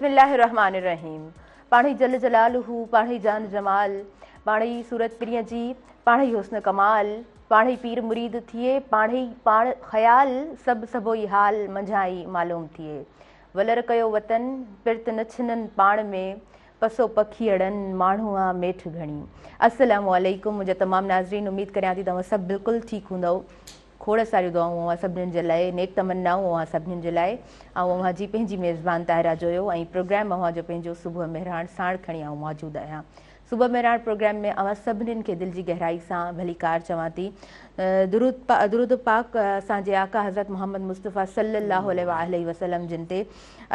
بسم الله الرحمٰن الرحيم پاڻهي جل جلاله پاڻهي جان جمال پاڻهي صورت پرينء جي پاڻهي حسن ڪمال پاڻهي پير مريد ٿئي پاڻهي پاڻ خيال سڀ سڀوئي حال منجهان ئي معلوم ٿئي ولر ڪيو وطن پرت نه ڇنن پاڻ ۾ پسو پکيئڙن ماڻهو آ ميٺ گهڻي. السلام عليڪم منهنجا تمام ناظرين اميد ڪريان ٿي توهان سڀ بلڪل ٺيڪ هوندؤ کوڙ ساريون دعائون اوهان سڀنين جي لاء، نيڪ تمنائون اوهان سڀنين جي لاء. آئون اوهان جي پنهنجي ميزبان طاهره جويو ۽ پروگرام اوهان جو پنهنجو صبح مهراڻ ساڻ کڻي آئون موجود آهيان. صبح مهراڻ پروگرام ۾ اوهان سڀنين کي دل جي گهرائي سان ڀليڪار چوان ٿي. درود درود پاڪ اسان جي آقا حضرت محمد مصطفيٰ صلي الله عليه واٰله وسلم جن تي.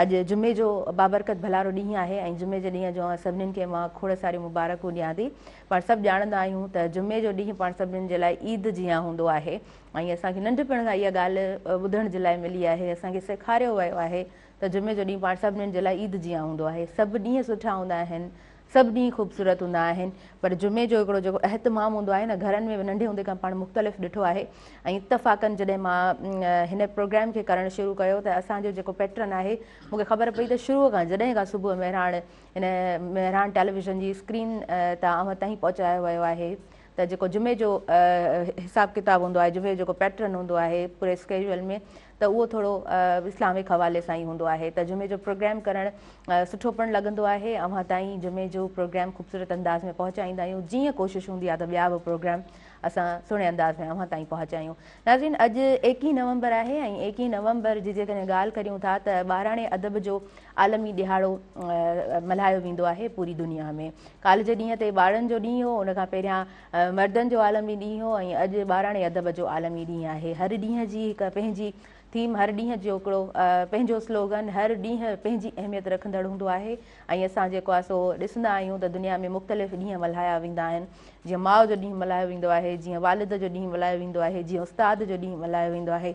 اڄ جمعي جو بابرڪت ڀلارو ڏينهن آهي ۽ جمعي جي ڏينهن جو اوهان سڀنين کي مان کوڙ ساريون مبارڪون ڏيان ٿي. پاڻ سڀ ڄاڻندا آهيون ته جمعي جو ڏينهن پاڻ سڀني جي لاء عيد جيان هوندو آهي ۽ اسان کي ننڍپڻ کان اها ڳالهه ٻڌڻ جي لاء ملي آهي، اسان کي سيکاريو ويو آهي ته جمعي جو ڏينهن پاڻ سڀني جي لاء عيد جيان هوندو آهي. سڀ ڏينهن سٺا هوندا آهن، سڀ ڏينهن خوبصورت هوندا آهن پر جمعي جو هڪڙو جيڪو اهتمام هوندو آهي نه گهرن ۾ به ننڍي هوندي کان پاڻ مختلف ڏٺو آهي ۽ اتفاقن جڏهن مان هن پروگرام کي ڪرڻ شروع ڪيو ته اسان جو جيڪو پيٽرن آهي مون کي خبر پئي ته شروع کان جڏهن کان صبح مهراڻ هن مهراڻ ٽيليويزن جي اسڪرين تان اوهان تائين پهچايو ويو آهي ته جيڪو جمعي جو حساب ڪتاب هوندو آهي جمعي جو جيڪو پيٽرن هوندو آهي پوري اسڪيجول ۾ ته اهو ٿورو اسلامڪ حوالي سان ئي هوندو آهي ته جمعي جو پروگرام ڪرڻ سٺو پڻ لڳندو آهي اوهان تائين جمعي جو پروگرام خوبصورت انداز ۾ پهچائيندا آهيون جيئن ڪوشش هوندي آهي ته ٻيا به پروگرام اسان سهڻي انداز ۾ اوهان تائين پهچايون. ناظرين اڄ ايڪيهه نومبر آهي ۽ ايڪيهه نومبر جي جيڪڏهن ڳالهه ڪريون ٿا ته ٻاراڻي ادب جو عالمي ڏهاڙو ملهايو ويندو آهي پوري دنيا ۾. ڪالهه جي ڏينهن تي ٻارڙن جو ڏينهن هو ان کان پهريان مردن جو عالمي ڏينهن هو ۽ اڄ ٻاراڻي ادب جو عالمي ڏينهن آهي. هر ڏينهن جي هڪ پنهنجي ٿيم هر ڏينهن جو هڪڙو پنهنجو سلوگن هر ڏينهن پنهنجي اهميت رکندڙ هوندو آهي ۽ اسان جيڪو آهي سو ڏسندا آهيون ته دنيا ۾ مختلف ڏينهن ملهايا ويندا آهن جيئن ماء جو ڏينهن ملهايو ويندو آهي جيئن والد جو ڏينهن ملهايو ويندو آهي جيئن استاد جو ڏينهن ملهايو ويندو آهي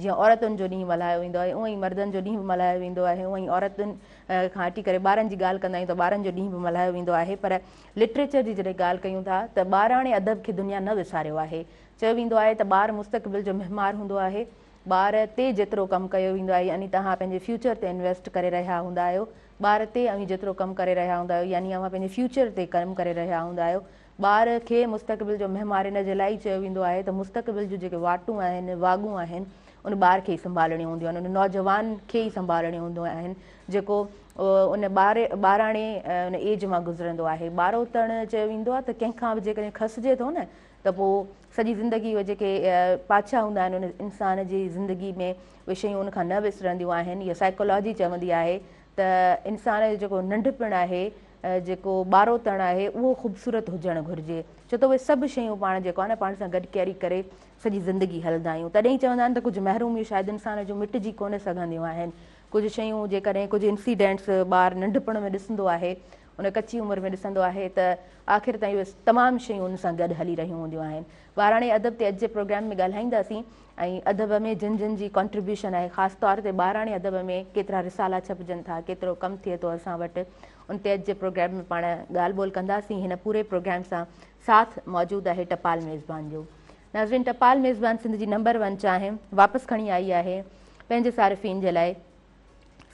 جيئن عورتن جو ڏينهن ملهايو ويندو آهي اونئن ئي مردن جو ڏينهن به ملهايو ويندو آهي اونئن ئي عورتن کان هٽي ڪري ٻارن جي ڳالهه ڪندا آهيون ته ٻارن جو ڏينهن به ملهايو ويندو آهي پر لٽريچر جي جڏهن ڳالهه ڪيون ٿا ته ٻاراڻي ادب کي دنيا نه وساريو آهي چيو ويندو آهي ته ٻار مستقبل جو معمار هوندو آهي ٻار تي جيترو ڪم ڪيو ويندو آهي يعني توهان پنهنجي فيوچر تي انويسٽ ڪري رهيا هوندا آهيو ٻار تي اوهين جيترو ڪم ڪري رهيا هوندا آهيو يعني اوهان پنهنجي فيوچر تي ڪم ڪري رهيا هوندا آهيو ٻار کي مستقبل جو معمار ان جي لاء ئي چيو ويندو آهي ته مستقبل جون جيڪي واٽون آهن واڳون آهن ان ٻار کي ئي سنڀالڻيون هونديون آهن ان نوجوان کي ئي سنڀالڻيون هونديون آهن جيڪو ان ٻار ٻاراڻي ان ايج مان گذرندو آهي ٻاروتڻ چيو ويندو آهي ته ڪنهن کان به جيڪڏهن کسجي ٿو نه ته پوء سڄي زندگي اهي جيڪي پاڇا هوندا آهن ان انسان جي زندگي ۾ اهي شيون ان کان نه وسرنديون آهن اها سائيڪالاجي چوندي آهي ته انسان جو جيڪو ننڍپڻ آهي جيڪو ٻاروتڻ آهي اهو خوبصورت هجڻ گهرجي ڇو ته اهي سڀ شيون پاڻ جيڪو آهي نه پاڻ سان گڏ ڪيري ڪري سڄي زندگي هلندا آهيون تڏهن ئي چوندا آهن ته ڪجهه محروميون شايد انسان جون مٽجي ڪونه سگهنديون آهن ڪجهه شيون جيڪڏهن ڪجهه انسيڊنٽس ٻار ننڍپڻ ۾ ڏسندو آهي ان ڪچي عمر ۾ ڏسندو آهي ته آخر تائين اهي تمام شيون ان سان گڏ هلي رهيون هونديون آهن. ٻاراڻي ادب تي اڄ جي پروگرام ۾ ڳالهائينداسين ۽ ادب ۾ جن جن جي ڪنٽريبيوشن آهي خاص طور تي ٻاراڻي ادب ۾ ڪيترا رسالا ڇپجن ٿا ڪيترو ڪم ٿئي ٿو اسان وٽ ان تي اڄ جي پروگرام ۾ پاڻ ڳالهه ٻولهه ڪنداسين. هن پوري پروگرام سان ساٿ موجود آهي ٽپال ميزبان جو. ناظرين ٽپال ميزبان سنڌ جي نمبر ون چانهه واپس کڻي آئي آهي پنهنجي صارفين جي لاء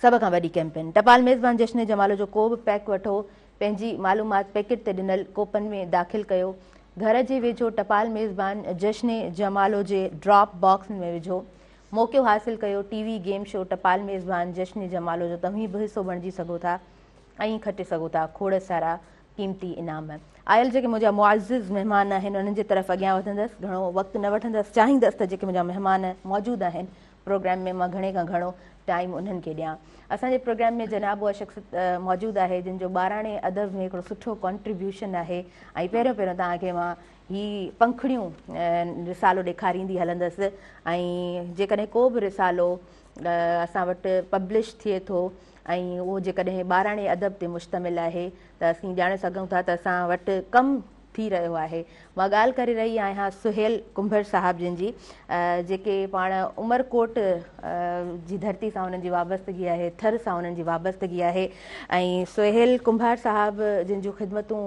سڀ کان وڏي ڪيمپين ٽپال ميزبان جشن جمالو جو ڪو به پيڪ وٺو پنهنجي معلومات پيڪيٽ تي ڏنل ڪوپن ۾ داخل ڪيو گهر جي ويجهو ٽپال ميزبان جشن جمالو جي ڊراپ باڪس ۾ وجهو موقعو حاصل ڪيو ٽي وي گيم شو ٽپال ميزبان جشن جمالو جو توهين به حصو بڻجي سگهو ٿا ۽ کٽي سگهو ٿا کوڙ سارا قيمتي انعام. آيل جيڪي منهنجا معزز مهمان آهن انهن جي طرف اڳيان وڌندس گهڻو وقت نه وٺندس چاهيندس ته جيڪي منهنجا مهمان موجود آهن پروگرام ۾ مان گهڻي کان گهڻو ٽائيم انهن کي ڏيان. اسان جي پروگرام ۾ جناب اها شخصيت موجود آهي جن جو ٻاراڻي ادب ۾ هڪڙو سٺو ڪنٽريبيوشن آهي ۽ پهريون پهريون توهان کي مان هي پنکڙيون رسالو ڏيکاريندي هلندس ۽ جيڪڏهن ڪو به رسالو اسان وٽ پبلش ٿئي ٿو ۽ اهو جيڪڏهن ٻاراڻي ادب تي مشتمل آهي ته اسين ڄاڻي سگهون ٿا ته اسان وٽ ڪم ٿي رهيو آهي. مان ڳالهه ڪري رهي آهيان سهيل ڪنڀر صاحب جن جي جيڪي پاڻ عمرڪوٽ جي ڌرتي سان انهن جي وابستگي آهي، ٿر سان انهن جي وابستگي آهي ۽ سهيل ڪنڀار صاحب جن جون خدمتون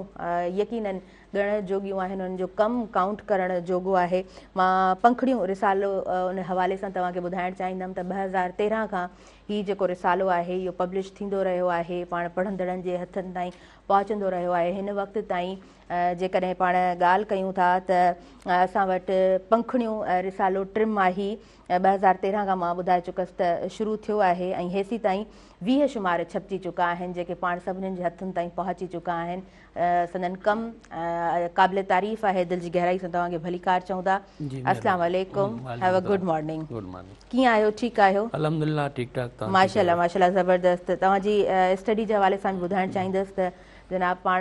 يقينن ڳڻڻ جوڳيون آهن، انهن جو ڪم ڪائونٽ ڪرڻ جوڳو آهي. مان پنکڙيون رسالو ان حوالي سان توهان کي ٻڌائڻ چاهيندم ته 2013 کان هي جيڪو رسالو آهي اهو پبلش ٿيندو رهيو آهي، پاڻ پڙهندڙن جي هٿن تائين پهچندو رهيو آهي. هن وقت تائين جيڪڏهن پاڻ ڳالهه ڪيون ٿا ته اسان وٽ پنکڙيون رسالو ٽماهي 2013 کان مان ٻڌائي چڪس ته شروع ٿيو آهي ۽ هيسيتائين 20 شمار ڇپجي چڪا آهن، جيڪي پاڻ سڀنين جي هٿن تائين پهچي چڪا آهن. سندن ڪم قابل تعريف آهي. دل جي گهرائي سان توهان کي ڀليڪار چئون ٿا. السلام عليڪم، have a good morning. Good morning, ڪيئن آهيو؟ ٺيڪ آهيو؟ الحمدلله ٺيڪ ٺاڪ. توهان؟ ماشاءالله ماشاءالله زبردست. توهان جي اسٽڊي جي حوالي سان به ٻڌائڻ چاهيندس ته جناب پاڻ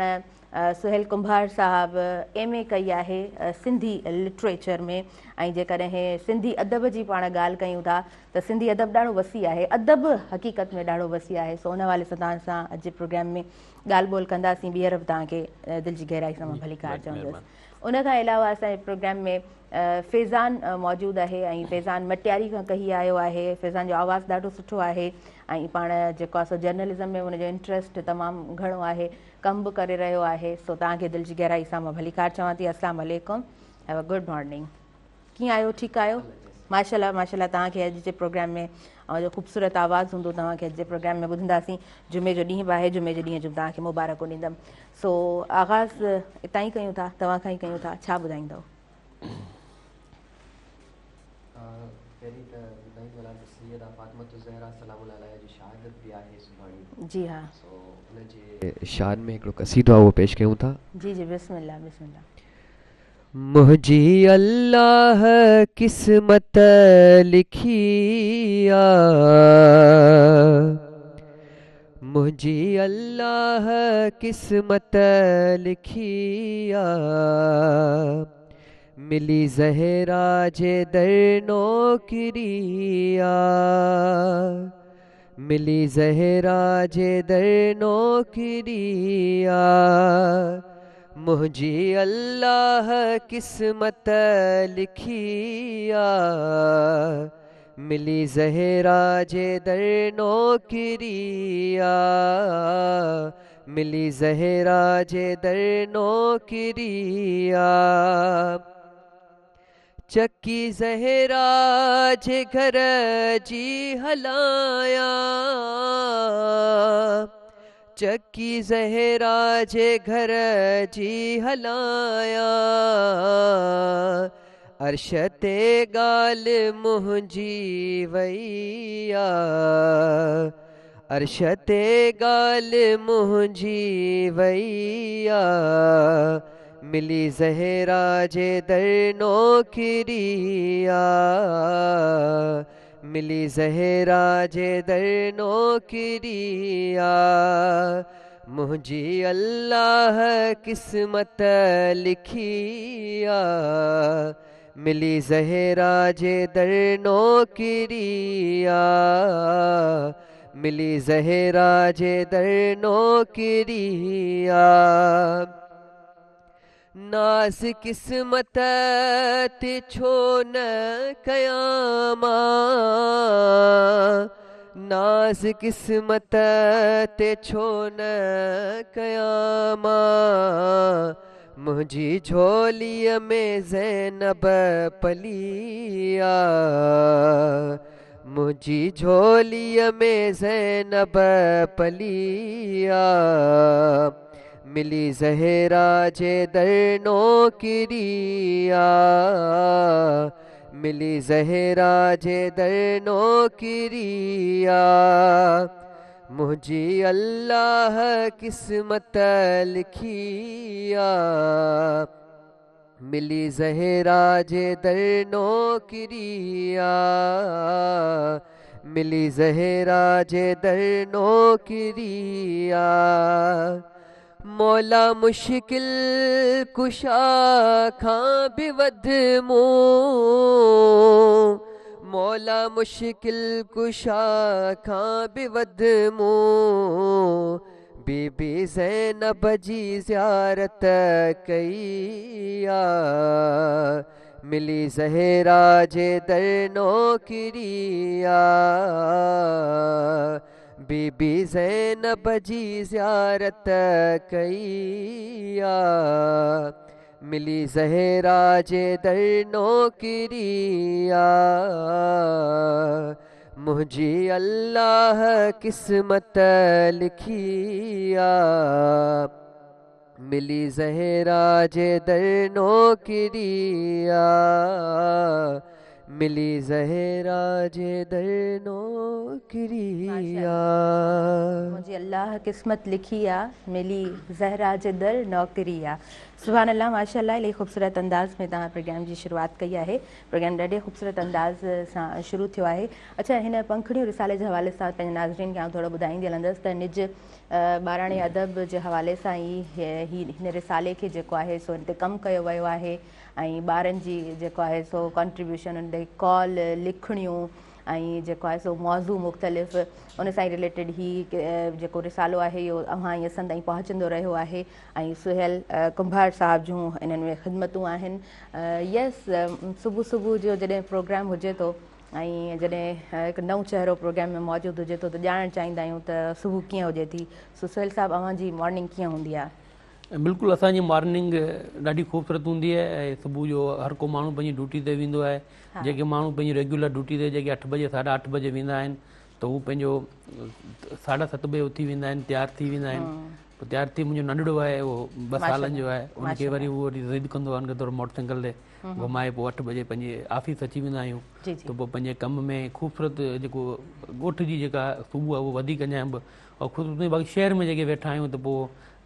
سهيل ڪنڀار صاحب ايم اي ڪئي آهي سنڌي لٽريچر ۾، ۽ جيڪڏهن سنڌي ادب جي پاڻ ڳالهه ڪيون ٿا ته سنڌي ادب ڏاڍو وسيع آهي، ادب حقيقت ۾ ڏاڍو وسيع آهي. سو ان حوالي سان توهان سان اڄ جي پروگرام ۾ ڳالهه ٻولهه ڪنداسين. ٻيهر به توهان کي دل جي گهرائي سان مان ڀليڪار چوندس. ان کان علاوه اسان جي پروگرام ۾ فيضان موجود آهي ۽ فيضان مٽياري کان ڪهي آيو آهي. فيضان جو آواز ڏاڍو سٺو آهي ۽ پاڻ جيڪو آهي سو جرنلزم ۾ ان جو انٽرسٽ تمام گهڻو آهي، ڪم به ڪري رهيو آهي. سو توهان کي دل جي گهرائي سان مان ڀليڪار چوان ٿي. السلام عليڪم، have a good morning. ڪيئن آهيو؟ ٺيڪ آهيو؟ ماشاءالله ماشاءالله. توهان کي اڄ جي پروگرام ۾ اوهان جو خوبصورت آواز هوندو، توهان کي اڄ جي پروگرام ۾ ٻڌنداسين. جمعي جو ڏينهن به آهي، جمعي جي ڏينهن جون توهان کي مبارڪون ڏيندم. سو آغاز اتان ئي ڪيون ٿا، توهان کان ئي ڪيون ٿا، ڇا ٻڌائيندؤ؟ پهرين ته ٻڌائيندو هلان ته سيده فاطمه الزهرا سلام الله عليها جي شهادت به آهي سڀاڻي. جي ها. سو ان جي شان ۾ هڪڙو قصيدو آهي اهو پيش ڪيون ٿا. جي جي بسم الله بسم الله. منهنجي الله قسمت لکي آ، منهنجي الله قسمت لکي آ، ملي زهرا جي در نوڪري آ، ملي زهرا جي در نوڪري آ، منهنجي الله قسمت لکي آ، ملي زهرا جي در نوڪري آ، ملي زهرا جي در نوڪري آ. چڪي زهرا جي گهر جي هلايان، چڪي زهرا جي گهر جي هلايان، عرش تي ڳالهه منهنجي وئي آ، عرش تي ڳالهه منهنجي وئي آ، ملي زهرا جي در نوڪري آ، ملي زهرا جي در نوڪري آ، منهنجي الله قسمت لکي آ، ملي زهرا جي در نوڪري آ، ملي زهرا جي در نوڪري آ. ناز قسمت تي ڇو نه ڪيان مان، ناز قسمت تي ڇو نه ڪيان مان، منهنجي جهوليء ۾ زينب پلي آ، منهنجي جهوليء ۾ زينب پلي آ، ملي زهرا جي در نوڪري آ، ملي زهرا جي در نوڪري آ، منهنجي الله قسمت لکي آ، ملي زهرا جي در نوڪري آ، ملي زهرا جي در نوڪري آ. مولا مشڪل ڪشا کان به وڌ مون، مولا مشڪل ڪشا کان به وڌ مون، بي بي زينب جي زيارت ڪئي آ، ملي زهرا جي در نوڪري آ، بي بي زينب جي زيارت ڪئي آ ملي زهرا جي در نوڪري آ منهنجي الله قسمت لکي آ ملي زهرا جي در نوڪري آ ملي زهرا جي در نوڪري آ. منهنجي الله قسمت لکي آ ملي زهرا جي در نوڪري آ. سبحان الله ماشاء الله الائي خوبصورت انداز ۾ توهان پروگرام جي شروعات ڪئي آهي پروگرام ڏاڍي خوبصورت انداز سان شروع ٿيو آهي اڇا هن پنکڙيون رسالي جي حوالي سان پنهنجي ناظرين کي آئون ٿورو ٻڌائيندي هلندس ته نج ٻاراڻي ادب جي حوالي سان ئي هي هن رسالي کي جيڪو آهي سو هن تي ڪم ڪيو ويو آهي ۽ ٻارن جي جيڪو آهي سو ڪنٽريبيوشن ان تي قول لکڻيون ۽ جيڪو آهي سو موضوع مختلف ان سان ئي رليٽيڊ هي جيڪو رسالو آهي اهو اوهان ۽ اسان تائين پهچندو رهيو آهي ۽ سهيل ڪنڀار صاحب جون انهن ۾ خدمتون آهن يس صبح صبح جو جڏهن پروگرام هجي ٿو ۽ جڏهن هڪ نئون چهرو پروگرام ۾ موجود هجي ٿو ته ڄاڻڻ چاهيندا آهيون ته صبح ڪيئن هجي ٿي سو سهيل صاحب اوهان جي مارننگ ڪيئن هوندي آهي؟ بلڪل اسان جي مارننگ ڏاڍي خوبصورت هوندي آهي ۽ صبح جو هر ڪو ماڻهو پنهنجي ڊيوٽي تي ويندو آهي جيڪي ماڻهو پنهنجي ريگيولر ڊيوٽي تي جيڪي اٺ بجي ساڍا اٺ بجي ويندا آهن ته هو پنهنجو ساڍا ست بجي اٿي ويندا آهن تيار ٿي ويندا آهن پوء تيار ٿي منهنجو ننڍڙو آهي اهو ٻه سالن جو آهي ان کي وري هو وري ضد ڪندو آهي ان کي ٿورو موٽر سائيڪل تي گهمائي پوء اٺ بجي پنهنجي آفيس اچي ويندا آهيون ته پوء پنهنجي ڪم ۾ خوبصورت جيڪو ڳوٺ جي جيڪا صبح آهي اهو وڌيڪ اڃا به خوبصورت باقي شهر ۾ جيڪي ويٺا آهيون ته پوء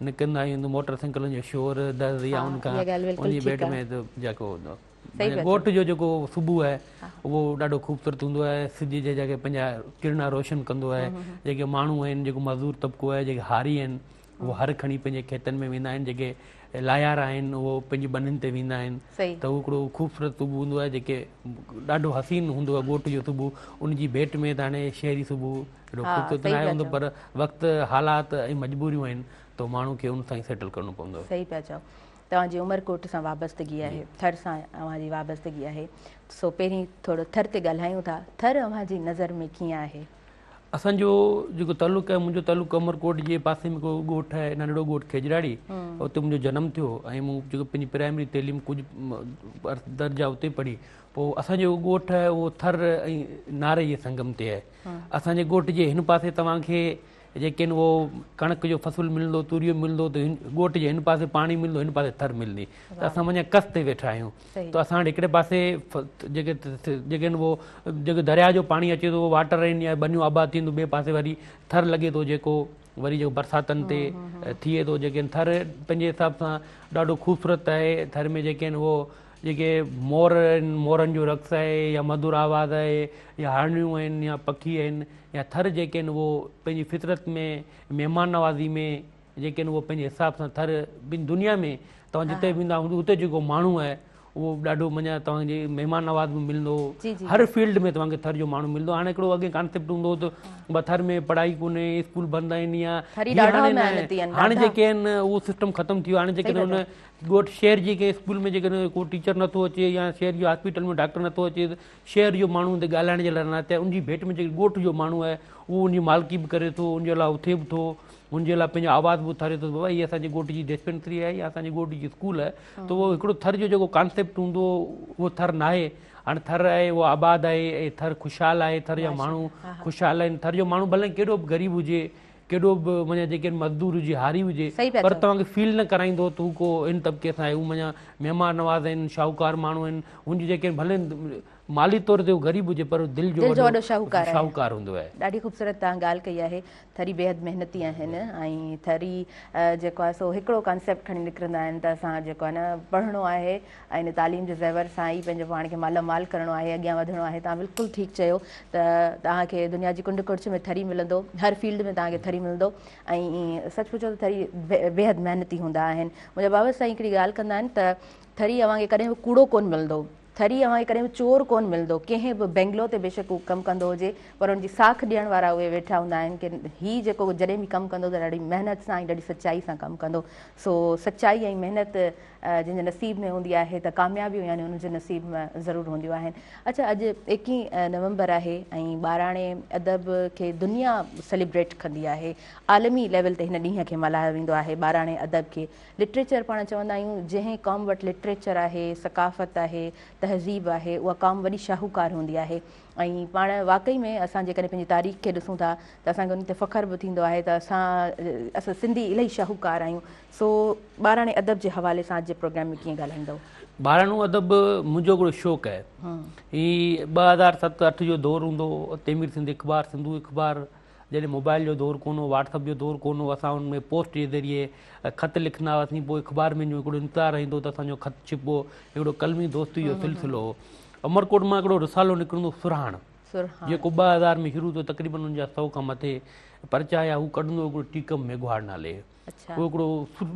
نڪرندا آهيون ته موٽر سائيڪلن جو شور در يا ان کان ان جي ڀيٽ ۾ ته جيڪو ڳوٺ جو جيڪو صبح آهي اهو ڏاڍو خوبصورت هوندو آهي سج جي جيڪي پنهنجا ڪرڻا روشن ڪندو آهي جيڪي ماڻهو آهن جيڪو مزدور طبقو آهي جيڪي هاري آهن اهو هر کڻي پنهنجي کيتن ۾ ويندا آهن جيڪي لايار آهن اهو پنهنجي ٻنين تي ويندا آهن ته اهو هڪڙو خوبصورت صبح هوندو آهي جيڪي ڏاڍو حسين هوندو آهي ڳوٺ جو صبح ان جي ڀيٽ ۾ ته هاڻي شهري صبح ايڏو خوبصورت ناهي هوندو پر وقت حالات ۽ مجبوريون آهن ته ماڻهو کي ان سان ئي سيٽل ڪرڻو پوندو آهي. صحيح پيا چئو. توهان جي عمرڪوٽ سان وابستگي آهي، ٿر سان اوهان جي وابستگي آهي، سو پهرين ٿورو ٿر تي ڳالهايون ٿا، ٿر اوهان جي نظر ۾ ڪيئن آهي؟ اسان جو جيڪو تعلق آهي منهنجو تعلق عمرڪوٽ جي پاسي ۾ هڪڙو ڳوٺ آهي ننڍڙو ڳوٺ کيجراڙي اتي منهنجو جنم ٿيو ۽ مون جيڪو پنهنجي پرائمري تعليم ڪجهه درجا اتي پڙهي پوء اسان جو ڳوٺ آهي اهو ٿر ۽ ناري جي سنگم تي آهي اسان جي ڳوٺ جي هن پاسي توهان کي جيڪي آهن اهو ڪڻڪ جو فصل ملندو توريو ملندو ته هن ڳوٺ جي هن پاسي پاڻي ملندو هن پاسي ٿر ملندي ته اسان مڃان ڪس تي ويٺا آهيون ته اسان وٽ هڪڙي پاسي جيڪي جيڪي آهن اهو جيڪو درياء جو پاڻي اچي ٿو واٽر آهن يا ٻنيون آباد ٿين ٿيون ٻئي پاسي وري ٿر لڳي ٿو جيڪو وري جيڪو برساتن تي ٿئي ٿو جيڪي آهن ٿر پنهنجي حساب سان ڏاڍو خوبصورت آهي ٿر ۾ جيڪي آهن اهو جيڪي مور آهن مورن جو رقص آهي يا مڌر آواز آهي يا هرڻيون آهن يا پکي آهن يا ٿر جيڪي آهن اهو پنهنجي فطرت ۾ مهمان نوازي ۾ جيڪي آهن اهو پنهنجي حساب سان ٿر ٻن دنيا ۾ توهان جتي به ويندا اتي جيڪو ماڻهو آهي اهو ڏاڍو معنيٰ توهان جي مهمان نواز به ملندو هر فيلڊ ۾ توهان کي ٿر جو ماڻهو ملندو هاڻي هڪڙو اڳي ڪانسيپٽ هوندو هو ته ٿر ۾ پڙهائي ڪونهي اسڪول بند آهن يا هاڻي جيڪي آهن اهو سسٽم ختم ٿي ويو هاڻي جيڪڏهن ان ڳوٺ شهر جي ڪنهن اسڪول ۾ جيڪڏهن ڪو ٽيچر نٿو اچي يا شهر جي هاسپيٽل ۾ ڊاڪٽر نٿو اچي شهر جو ماڻهو اتي ڳالهائڻ جي لاء نه تيار ان جي ڀيٽ ۾ جيڪو ڳوٺ جو ماڻهو آهي اهو ان جي مالڪي به ڪري ٿو ان جي لاء اٿي به ٿو ان جي لاء پنهنجو آواز به اٿاري ٿو بابا هي اسان جي ڳوٺ جي ڊسپينسري آهي يا اسان جي ڳوٺ جي اسڪول آهي ته اهو هڪڙو ٿر جو جيڪو ڪانسيپٽ هوندو هو اهو ٿر ناهي هاڻي ٿر آهي اهو آباد آهي ۽ ٿر خوشحال آهي ٿر جا ماڻهو خوشحال آهن ٿر جو ماڻهو ڀلي ڪيڏو به غريب هجي ڪيڏو به معنيٰ جيڪي مزدور هجي هاري هجي پر توهان کي فيل نه ڪرائيندو ته هو ڪو ان طبقي سان آهي هو معنيٰ مهمان نواز آهن شاهوڪار ماڻهو آهن هن جي جيڪي ڀلي مالي طور تي هو غريب هجي پر دل جو وڏو شاهوڪار هوندو آهي. ڏاڍي خوبصورت توهان ڳالهه ڪئي آهي ٿري بيحد محنتي آهن ۽ ٿري جيڪو آهي سو هڪڙو ڪانسيپٽ کڻي نڪرندا آهن ته اسان جيڪو آهي نه پڙهڻو آهي ۽ ان تعليم جي زيور سان ئي پنهنجو پاڻ کي مالا مال ڪرڻو آهي اڳيان وڌڻو آهي توهان بلڪل ٺيڪ چيو ته توهان کي دنيا جي ڪنڊ ڪڙڇ ۾ ٿري ملندو هر فيلڊ ۾ توهان کي ٿري ملندو ۽ سچ پڇو ته ٿري بيحد محنتي هوندا آهن منهنجا بابا سائين هڪڙي ڳالهه ڪندا آهن ته ٿري اوهان کي ڪڏهن به ڪوڙو ڪونه ملندو. ٿري اوهان کي ڪڏهن به چور ڪونه ملندو، ڪنهن به بنگلو تي بيشڪ هو ڪم ڪندو هجي پر ان جي ساک ڏيڻ وارا اهي ويٺا هوندا آهن ڪي هي جيڪو جڏهن به ڪم ڪندو ته ڏاڍي محنت سان ۽ ڏاڍي سچائي سان ڪم ڪندو. سو سچائي ۽ محنت جنهن جي نصيب ۾ هوندي آهي ته ڪاميابيون يعني ان جي نصيب ۾ ضرور هونديون آهن. اڇا اڄ ايڪيهين نومبر آهي ۽ ٻاراڻي ادب کي دنيا سيليبريٽ ڪندي آهي. عالمي ليول تي هن ڏينهن کي ملهايو ويندو آهي ٻاراڻي ادب کي لٽريچر پاڻ چوندا آهيون جنهن قوم وٽ لٽريچر آهي، ثقافت آهي، تهذيب آهي اها قوم وڏي شاهوڪار هوندي آهي ۽ پاڻ واقعي ۾ اسان جيڪڏهن پنهنجي تاريخ کي ڏسون ٿا ته اسان کي ان تي فخر به ٿيندو آهي ته اسان اسان سنڌي الاهي شاهوڪار آهيون سو ٻاراڻي ادب جي حوالي سان اڄ جي پروگرام ۾ ڪيئن ڳالهائيندؤ؟ ٻاراڻو ادب منهنجو هڪڙو شوق آهي. هي 2007 8 جو دور هوندو هو تعمير سنڌ اخبار سنڌو اخبار جڏهن موبائل جو دور ڪونه هو واٽس اپ جو دور ڪونه هو اسان ان ۾ پوسٽ جي ذريعي خط لکندا هئاسين پوء اخبار ۾ جو هڪڙو انتظار رهندو ته اسان جو خط ڇپبو هڪڙو قلمي دوستي جو سلسلو هو عمرڪوٽ مان هڪڙو رسالو نڪرندو سرهاڻ جيڪو 2000 ۾ شروع ٿيو تقريبن ان جا 100 کان مٿي پرچا آيا هو ڪڍندو هڪڙو ٽيڪم ميگهواڙ نالي اهو هڪڙو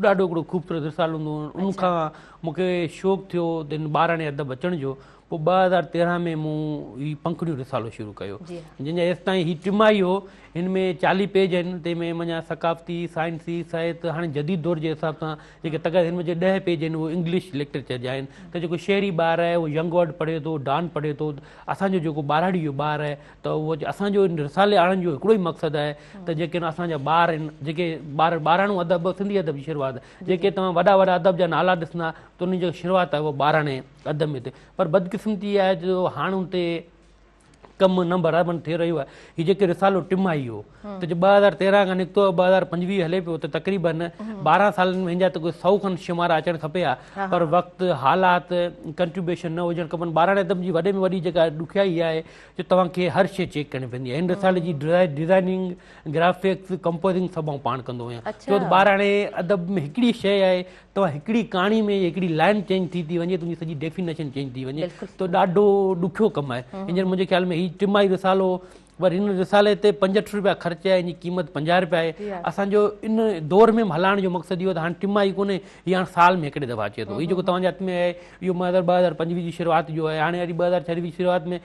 ڏاڍو هڪڙو خوبصورت رسالو هوندو هو ان کان مون کي شوق ٿيو ته هن ٻاراڻي ادب اچڻ جو پوء 2013 ۾ مون هي پنکڙيون رسالو شروع ڪيو جنهن جا هيستائين هي ٽماهي هو هن ۾ 40 پيج آهن تنهن ۾ معنيٰ ثقافتي سائنسي صحت هاڻي جديد دور جي حساب سان جيڪي تڪ هن ۾ جي 10 پيج آهن اهي انگلش لٽريچر جا آهن ته جيڪو شهري ٻار آهي اهو ينگ ورلڊ پڙهي ٿو ڊان پڙهي ٿو اسان جو جيڪو ٻهراڙي جو ٻار آهي ته اهو اسان جو ان رسالي آڻڻ جو هڪڙو ئي مقصد آهي ته جيڪي اسان جا ٻار آهن جيڪي ٻار ٻاراڻو ادب سنڌي ادب جي شروعات جيڪي توهان وڏا وڏا ادب جا نالا ڏسندا ته انهن جي شروعات آهي اها ٻاراڻي ادب ۾ ٿئي پر بدقسمتي آهي جو هاڻ ان تي ڪم نه برابر ٿي رهيو آهي هي جيڪي رسالو ٽماهي هو ته جو 2013 کان نڪتو 2025 هلي پيو ته تقريبن 12 سالن ۾ هن جا ته ڪوئي 100 کن شمارا اچڻ کپي ها پر وقت حالات ڪنٽريبيوشن نه هجڻ کپن ٻاراڻي ادب جي وڏي ۾ وڏي جيڪا ڏکيائي آهي جو توهان کي هر شيء چيڪ ڪرڻي پوندي آهي. هن رسالي جي ڊزائننگ، گرافڪس، ڪمپوزنگ سڀ آئون پاڻ ڪندو آهيان. ڇو ته ٻاراڻي ادب ۾ هڪڙي شيء آهي توهان هڪڙي ڪهاڻي ۾ هڪڙي لائن چينج ٿي ٿي وڃي تنهنجي سڄي ڊيفينيشن چينج ٿي وڃي ته ڏاڍو ڏکيو ڪم آهي. هينئر منهنجي خيال ۾ هي ٽماهي رسالو پر هن رسالي تي 65 روپيا خرچ آهي ان جي قيمت 50 روپيا آهي. اسان جو ان دور ۾ به هلائڻ جو مقصد اهو ته هاڻي ٽماهي ڪونهي هي هاڻي سال ۾ هڪڙي دفعا اچي ٿو. هي جيڪو توهان جي هٿ ۾ آهي اهو 2025 جي شروعات جو آهي هاڻي وري 2026 جي شروعات ۾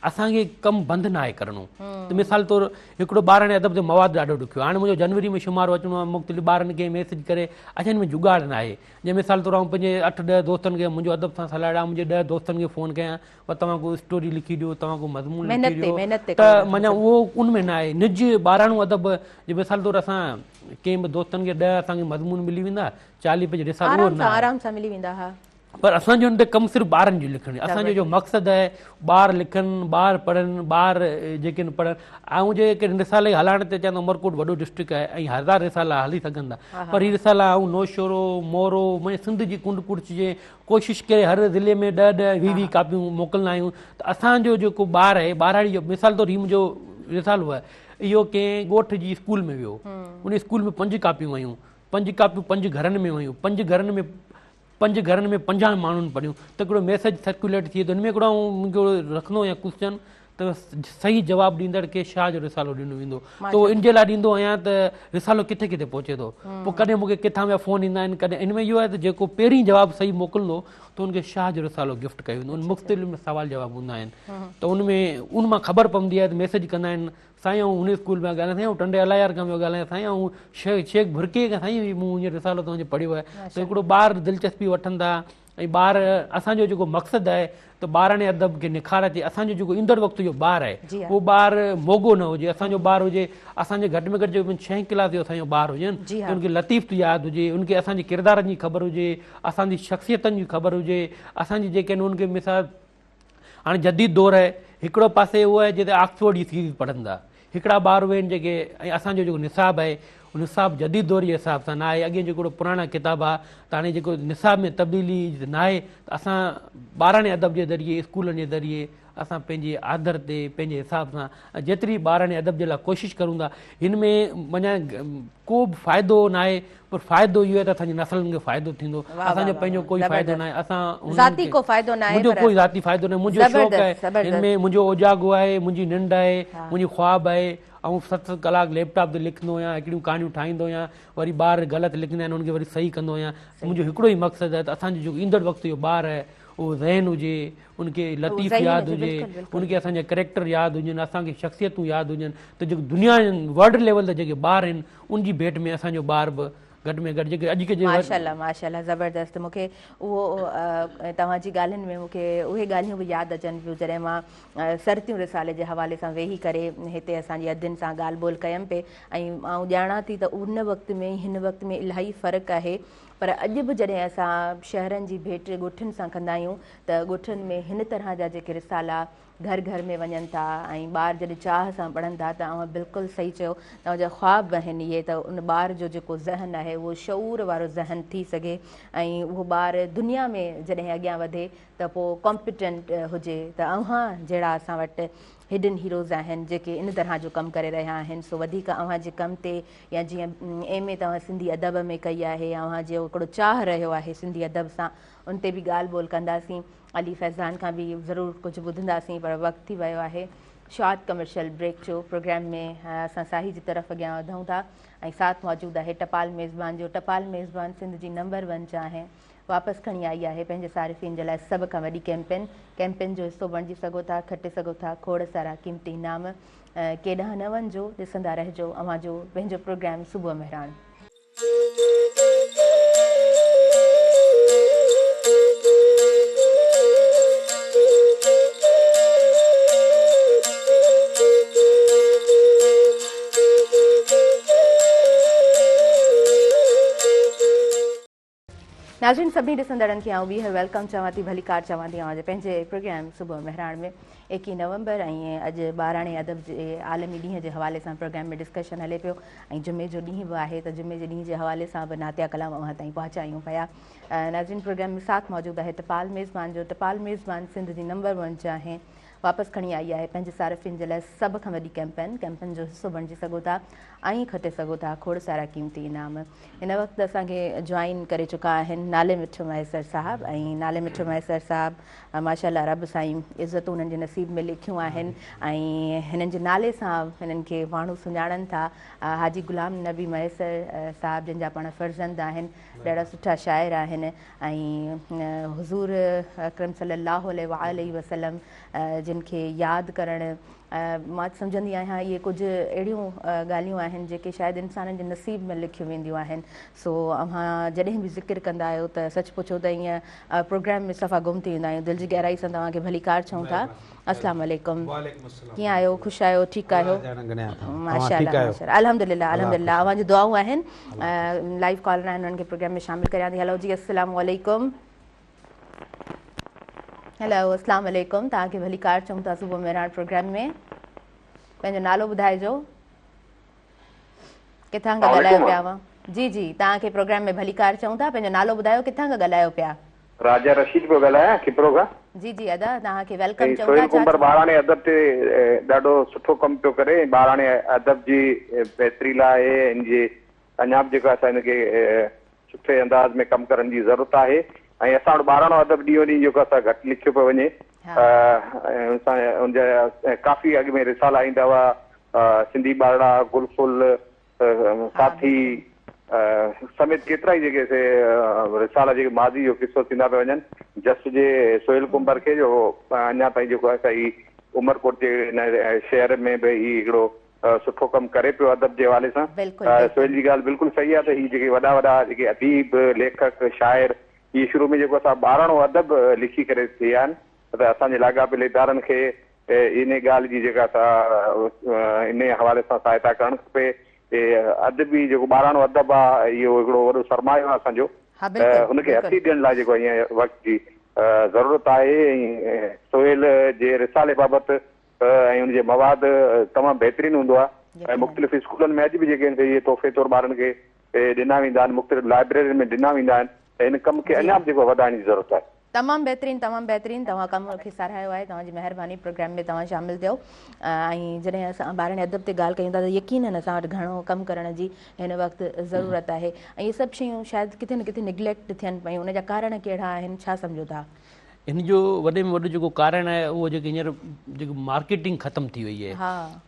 اسان کي ڪم بند ناهي ڪرڻو ته مثال طور هڪڙو ٻاراڻي ادب جو مواد ڏاڍو ڏکيو هاڻي منهنجو جنوري ۾ شمارو اچڻو آهي مختلف ٻارن کي ميسج ڪري اڇا هن ۾ جگاڙ ناهي جي مثال طور آئون پنهنجي 8 10 دوستن کي منهنجو ادب سان سلهاڙيل آهي منهنجي 10 دوستن کي فون ڪيان پر توهان ڪو اسٽوري لکي ڏيو توهان ڪو مضمون لکي ڏيو ته معنيٰ اهو ان ۾ ناهي نج ٻاراڻو ادب جي مثال طور اسان ڪنهن به دوستن کي 10 اسان کي مضمون ملي ويندا 40 پيج رسالو اهو ناهي آرام سان ملي ويندا ها پر اسان جو ان تي ڪم صرف ٻارن جو لکڻ اسان جو جو مقصد آهي ٻار لکن ٻار پڙهن ٻار جيڪي آهن پڙهن آئون جيڪي رسالي هلائڻ تي چوان ٿو عمرڪوٽ وڏو ڊسٽرڪٽ آهي ۽ هزار رسالا هلي سگهن ٿا پر هي رسالا آئون نوشهرو مورو معني سنڌ جي ڪنڊ ڪڙڇ جي ڪوشش ڪري هر ضلعي ۾ 10 10 20 20 ڪاپيون موڪلندا آهيون ته اسان جو جيڪو ٻار آهي ٻهراڙي جو مثال طور هي منهنجو رسالو آهي اهو ڪنهن ڳوٺ جي اسڪول ۾ ويو ان اسڪول ۾ 5 ڪاپيون ويون 5 ڪاپيون 5 گهرن ۾ ويون 5 گهرن ۾ 5 گهرن ۾ 50 ماڻهن پڙهيون ته هڪڙو ميسيج سرڪيوليٽ ٿئي ٿو ان ۾ هڪڙو آئون هڪڙو رکندو آهيان ڪوسچن ته صحيح جواب ڏيندڙ کي شاهه جو رسالو ڏنو ويندو ته اهو ان جي لاء ڏيندو آهيان ته رسالو ڪٿي ڪٿي پهچي ٿو پوء ڪڏهن مون کي ڪٿان پيا فون ايندا آهن ڪڏهن ان ۾ اهو آهي ته جيڪو پهرين جواب صحيح موڪلندو ته ان کي شاهه جو رسالو گفٽ ڪيو ويندو ان مختلف سوال جواب هوندا آهن ته ان ۾ ان مان خبر پوندي آهي ته ميسيج ڪندا آهن سائين آئون هن اسڪول ۾ ڳالهايان سائين آئون ٽنڊي الايار کان پيو ڳالهايان سائين آئون شيخ ڀرڪي کان سائين مون هينئر رسالو توهان جو پڙهيو آهي ته هڪڙو ٻار دلچسپي وٺن ٿا ۽ ٻار اسان جو جيڪو مقصد آهي ته ٻاراڻي ادب کي نکار اچي اسان جو جيڪو ايندڙ وقت جو ٻار آهي اهو ٻار موڳو نه هجي اسان جو ٻار هجي اسان جي گهٽ ۾ گهٽ جيڪو ڇهين ڪلاس جو اسان جو ٻار هجي نه ان کي لطيف ته ياد هجي ان کي اسان جي ڪردارن جي خبر هجي اسان جي شخصيتن جي خبر هجي اسان جي جيڪي آهن ان کي مثال هاڻي جديد دور آهي هڪڙو پاسي اهو آهي جتي آڪسفورڊ جي سيريز پڙهن ٿا هڪڙا ٻار اهي آهن جيڪي ۽ اسان جو جيڪو نصاب آهي اهو نصاب جديد دور جي حساب سان نه آهي اڳي جيڪو پراڻا ڪتاب آ ته هاڻي جيڪو نصاب ۾ تبديلي نه آهي ته اسان ٻاراڻي ادب جي ذريعي اسڪولن جي ذريعي اسان پنهنجي آڌر تي پنهنجي حساب سان جيتري ٻاراڻي ادب جي لاء ڪوشش ڪرون ٿا هن ۾ معنيٰ ڪو به فائدو ناهي پر فائدو اهو آهي ته اسان جي نسلن کي فائدو ٿيندو اسان جو پنهنجو ڪوئي فائدو ناهي اسان ذاتي ڪو فائدو ناهي منهنجو ڪوئي ذاتي فائدو ناهي منهنجو شوق آهي هن ۾ منهنجو اوجاڳو آهي منهنجي ننڊ آهي منهنجي خواب آهي آئون 7 7 ڪلاڪ ليپ ٽاپ تي لکندو آهيان هڪڙيون ڪهاڻيون ٺاهيندو آهيان وري ٻار غلط لکندا آهن انهن کي وري صحيح ڪندو آهيان منهنجو هڪڙو ئي مقصد آهي ته اسان جو جيڪو ايندڙ وقت جو ٻار آهي اهو ذهن هجي، ان کي لطيف ياد هجي، ان کي اسان جا ڪريڪٽر ياد هجن، اسان کي شخصيتون ياد هجن ته جيڪو دنيا ورلڊ ليول تي جيڪي ٻار آهن ان جي ڀيٽ ۾ اسان جو ٻار به گهٽ ۾ گهٽ جيڪي اڄ ڪجي. ماشاءالله ماشاءالله زبردست مون کي اهو توهان جي ڳالهين ۾ مون کي اهي ڳالهيون به ياد اچن پيون جڏهن مان سرتيون رسالي جي حوالي سان ويهي ڪري هتي اسان جي ادين سان ڳالهه ٻولهه ڪيم پئي ۽ آئون ڄاڻان ٿي ته ان وقت ۾ هن وقت ۾ الاهي فرق آهي پر اڄ به جڏهن اسان شهرن جي ڀيٽ ڳوٺن سان ڪندا آهيون ته ڳوٺن ۾ هن طرح جا جيڪي رسالا گهر گهر ۾ وڃن ٿا ۽ ٻار جڏهن چاهه سان پڙهن ٿا ته اوهان بلڪل صحيح چيو توهان جا خواب آهن اهي ته ان ٻار جو جيڪو ذهن آهي اهو شعور وارو ذهن ٿي سگهي ۽ اهو ٻار دنيا ۾ جڏهن اڳيان وڌي ته پوء ڪامپيٽنٽ هجي ته اوهان جهڙا اسان وٽ هڊن هيروز آهن جيڪي ان طرح جو ڪم ڪري رهيا آهن سو وڌيڪ اوهان جي ڪم تي يا جيئن ايم اي توهان سنڌي ادب ۾ ڪئي آهي اوهان جو هڪڙو چاهه رهيو آهي سنڌي ادب سان ان تي به ڳالهه ٻولهه ڪنداسين علي فيضان کان به ضرور ڪجهه ٻڌنداسين پر وقت ٿي ويو آهي شارٽ ڪمرشل بريڪ جو پروگرام ۾ اسان ساهي جي طرف اڳيان وڌون ٿا ۽ ساٿ موجود آهي ٽپال ميزبان جو ٽپال ميزبان سنڌ جي نمبر ون چانهه واپس کڻي آئي آهي پنهنجي صارفين جي لاء سڀ کان وڏي ڪيمپين ڪيمپين جو حصو بڻجي سگهو ٿا کٽي سگهو ٿا کوڙ سارا قيمتي انعام ڪيڏانهن نه وڃجو ڏسندا رهجو اوهان جو پنهنجو پروگرام صبح مهراڻ. ناظرين سڀني ڏسندڙن کي آئون ٻيهر welcome چوان ٿي ڀليڪار چوان ٿي اوهان جي پنهنجي پروگرام صبح مهراڻ ۾ 21 نومبر ۽ اڄ ٻاراڻي ادب جي عالمي ڏينهن جي حوالي سان پروگرام ۾ ڊسڪشن هلي پيو ۽ جمعي جو ڏينهن به آهي ته جمعي جي ڏينهن جي حوالي سان به نعتيه ڪلام اوهان تائين پهچايون پيا ناظرين پروگرام ۾ ساٿ موجود آهي ٽپال ميزبان جو ٽپال ميزبان سنڌ جي نمبر 1 چانهه واپس کڻي آئي آهي پنهنجي صارفين جي لاء سڀ کان وڏي ڪيمپين ڪيمپين جو حصو بڻجي سگهو ٿا ۽ کٽي سگهو ٿا کوڙ سارا قيمتي انعام هن وقت اسان کي جوائن ڪري چڪا آهن نالي مٺو مهيسر صاحب ۽ نالي مٺو مهيسر صاحب ماشاء الله رب سائين عزتون انهن جي نصيب ۾ لکيون آهن ۽ هنن جي نالي سان هنن کي ماڻهو سڃاڻن ٿا حاجي غلام نبي مهيسر صاحب جن جا پاڻ فرزند آهن ڏاڍا سٺا شاعر آهن ۽ حضور اڪرم صلي الله عليه واٰله وسلم جن کي ياد ڪرڻ مان سمجهندي آهيان اهي ڪجهه اهڙيون ڳالهيون آهن جيڪي شايد انسانن جي نصيب ۾ لکيون وينديون آهن سو اوهان جڏهن به ذڪر ڪندا آهيو ته سچ پڇو ته ائين پروگرام ۾ صفا گم ٿي ويندا آهيون دل جي گهرائي سان توهان کي ڀليڪار چئون ٿا السلام عليڪم ڪيئن آهيو خوش آهيو ٺيڪ آهيو ماشاءالله ماشاءالله الحمدلله الحمدلله اوهان جون دعائون آهن لائيو ڪالر آهن انهن کي پروگرام ۾ شامل ڪريان ٿي هلو جي السلام عليڪم هلو السلام عليڪم توهان کي ڀليڪار چئون ٿا صبح مهراڻ پروگرام ۾ پنهنجو نالو ٻڌائجو ڪٿان کان ڳالهايو پيا اوهان جي جي توهان کي پروگرام ۾ ڀليڪار چئون ٿا پنهنجو نالو ٻڌايو ڪٿان کان ڳالهايو پيا راجا رشيد پيو ڳالهايان کپرو کان. جي جي ادا توهان کي welcome ۽ چئون ٿا سهيل ڇا ڪنڀر ٻاراڻي ادب تي ڏاڍو سٺو ڪم پيو ڪري ۽ ٻاراڻي ادب جي بهتري لاء ان جي اڃا به جيڪو آهي سا ان کي سٺي انداز ۾ ڪم ڪرڻ جي ضرورت آهي ۽ اسان وٽ ٻاراڻو ادب ڏينهون ڏينهن جيڪو آهي سا گهٽ لکيو پيو وڃي ۽ ان سان ان جا ڪافي اڳ ۾ رسالا ايندا هئا سنڌي ٻارڙا گل ڦل ساٿي سميت ڪيترائي جيڪي سي رسالا جيڪي ماضي جو قصو ٿيندا پيا وڃن جس جي سهيل ڪنڀر کي جو اڃا تائين جيڪو آهي سا هي عمرڪوٽ جي هن شهر ۾ به هي هڪڙو سٺو ڪم ڪري پيو ادب جي حوالي سان سهيل جي ڳالهه بلڪل صحيح آهي ته هي جيڪي وڏا وڏا جيڪي اديب ليکڪ شاعر اهي شروع ۾ جيڪو اسان ٻاراڻو ادب لکي ڪري ٿيا آهن ته اسان جي لاڳاپيل ادارن کي انهي ڳالهه جي جيڪا سا انهي حوالي سان سهائتا ڪرڻ کپي. ادبي جيڪو ٻاراڻو ادب آ اهو هڪڙو وڏو سرمايو آ اسان جو ته هن کي هٿي ڏيڻ لاء جيڪو هينئر وقت جي ضرورت آهي ۽ سهيل جي رسالي بابت ۽ ان جي مواد تمام بهترين هوندو آ ۽ مختلف اسڪولن ۾ اڄ به جيڪي آهن سي اهي تحفي طور ٻارن کي ڏنا ويندا آهن مختلف لائبريرين ۾ ڏنا ويندا آهن ته هن ڪم کي اڃا به جيڪو وڌائڻ جي ضرورت آهي. تمام بهترين تمام بهترين توهان ڪم کي ساراهيو آهي توهان جي مهرباني پروگرام ۾ توهان شامل ٿيو ۽ جڏهن اسان ٻارڙي ادب تي ڳالهه ڪيون ٿا ته يقينن اسان وٽ گهڻو ڪم ڪرڻ جي هن وقت ضرورت آهي ۽ اهي سڀ شيون شايد ڪٿي نه ڪٿي نگليڪٽ ٿين پيون ان جا ڪارڻ ڪهڙا آهن ڇا سمجهو ٿا؟ هن جو وڏي ۾ وڏو جيڪو ڪارڻ آهي اهو جيڪي هينئر جيڪو مارڪيٽنگ ختم ٿي وئي آهي.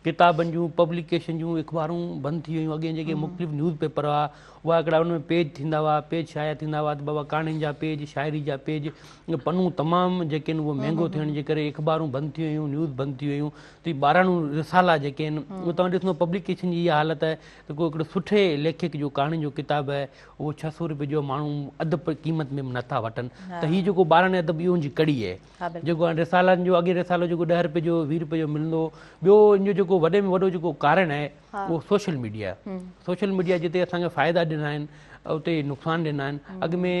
ڪتابن جون پبليڪيشن جون اخبارون بند ٿي ويون. اڳي جيڪي مختلف نيوز پيپر هئا اها هڪڙا ان ۾ پيج ٿيندا هئا، پيج شايع ٿيندا هئا ته بابا ڪهاڻين جا پيج، شاعري جا پيج، پنو تمام جيڪي آهن اهو مهنگو ٿيڻ جي ڪري اخبارون بند ٿي ويون، نيوز بند ٿي ويون ته هي ٻاراڻيون رسالا جيڪي آهن اهي توهان ڏسندو پبليڪيشن جي اها حالت آهي ته ڪو هڪڙو سٺي ليکڪ جو ڪهاڻين جو ڪتاب آهي اهو 600 روپيه جو ماڻهو اڌ قيمت ۾ به نٿا وٺن ته هي جيڪو ٻاراڻي ادب اهو ان جي ڪڙي آهي جيڪو هاڻي رسالن جو اڳي رسالو جيڪو 10 روپيه جو 20 روپيه جو ملندو هو. ٻيو ان جو جيڪو وڏي ۾ وڏو جيڪو ڪارڻ آهي اهو سوشل ميڊيا. سوشل ميڊيا جتي اسان کي فائدا ڏنا آهن اتي نقصان ڏنا آهن. اڳ ۾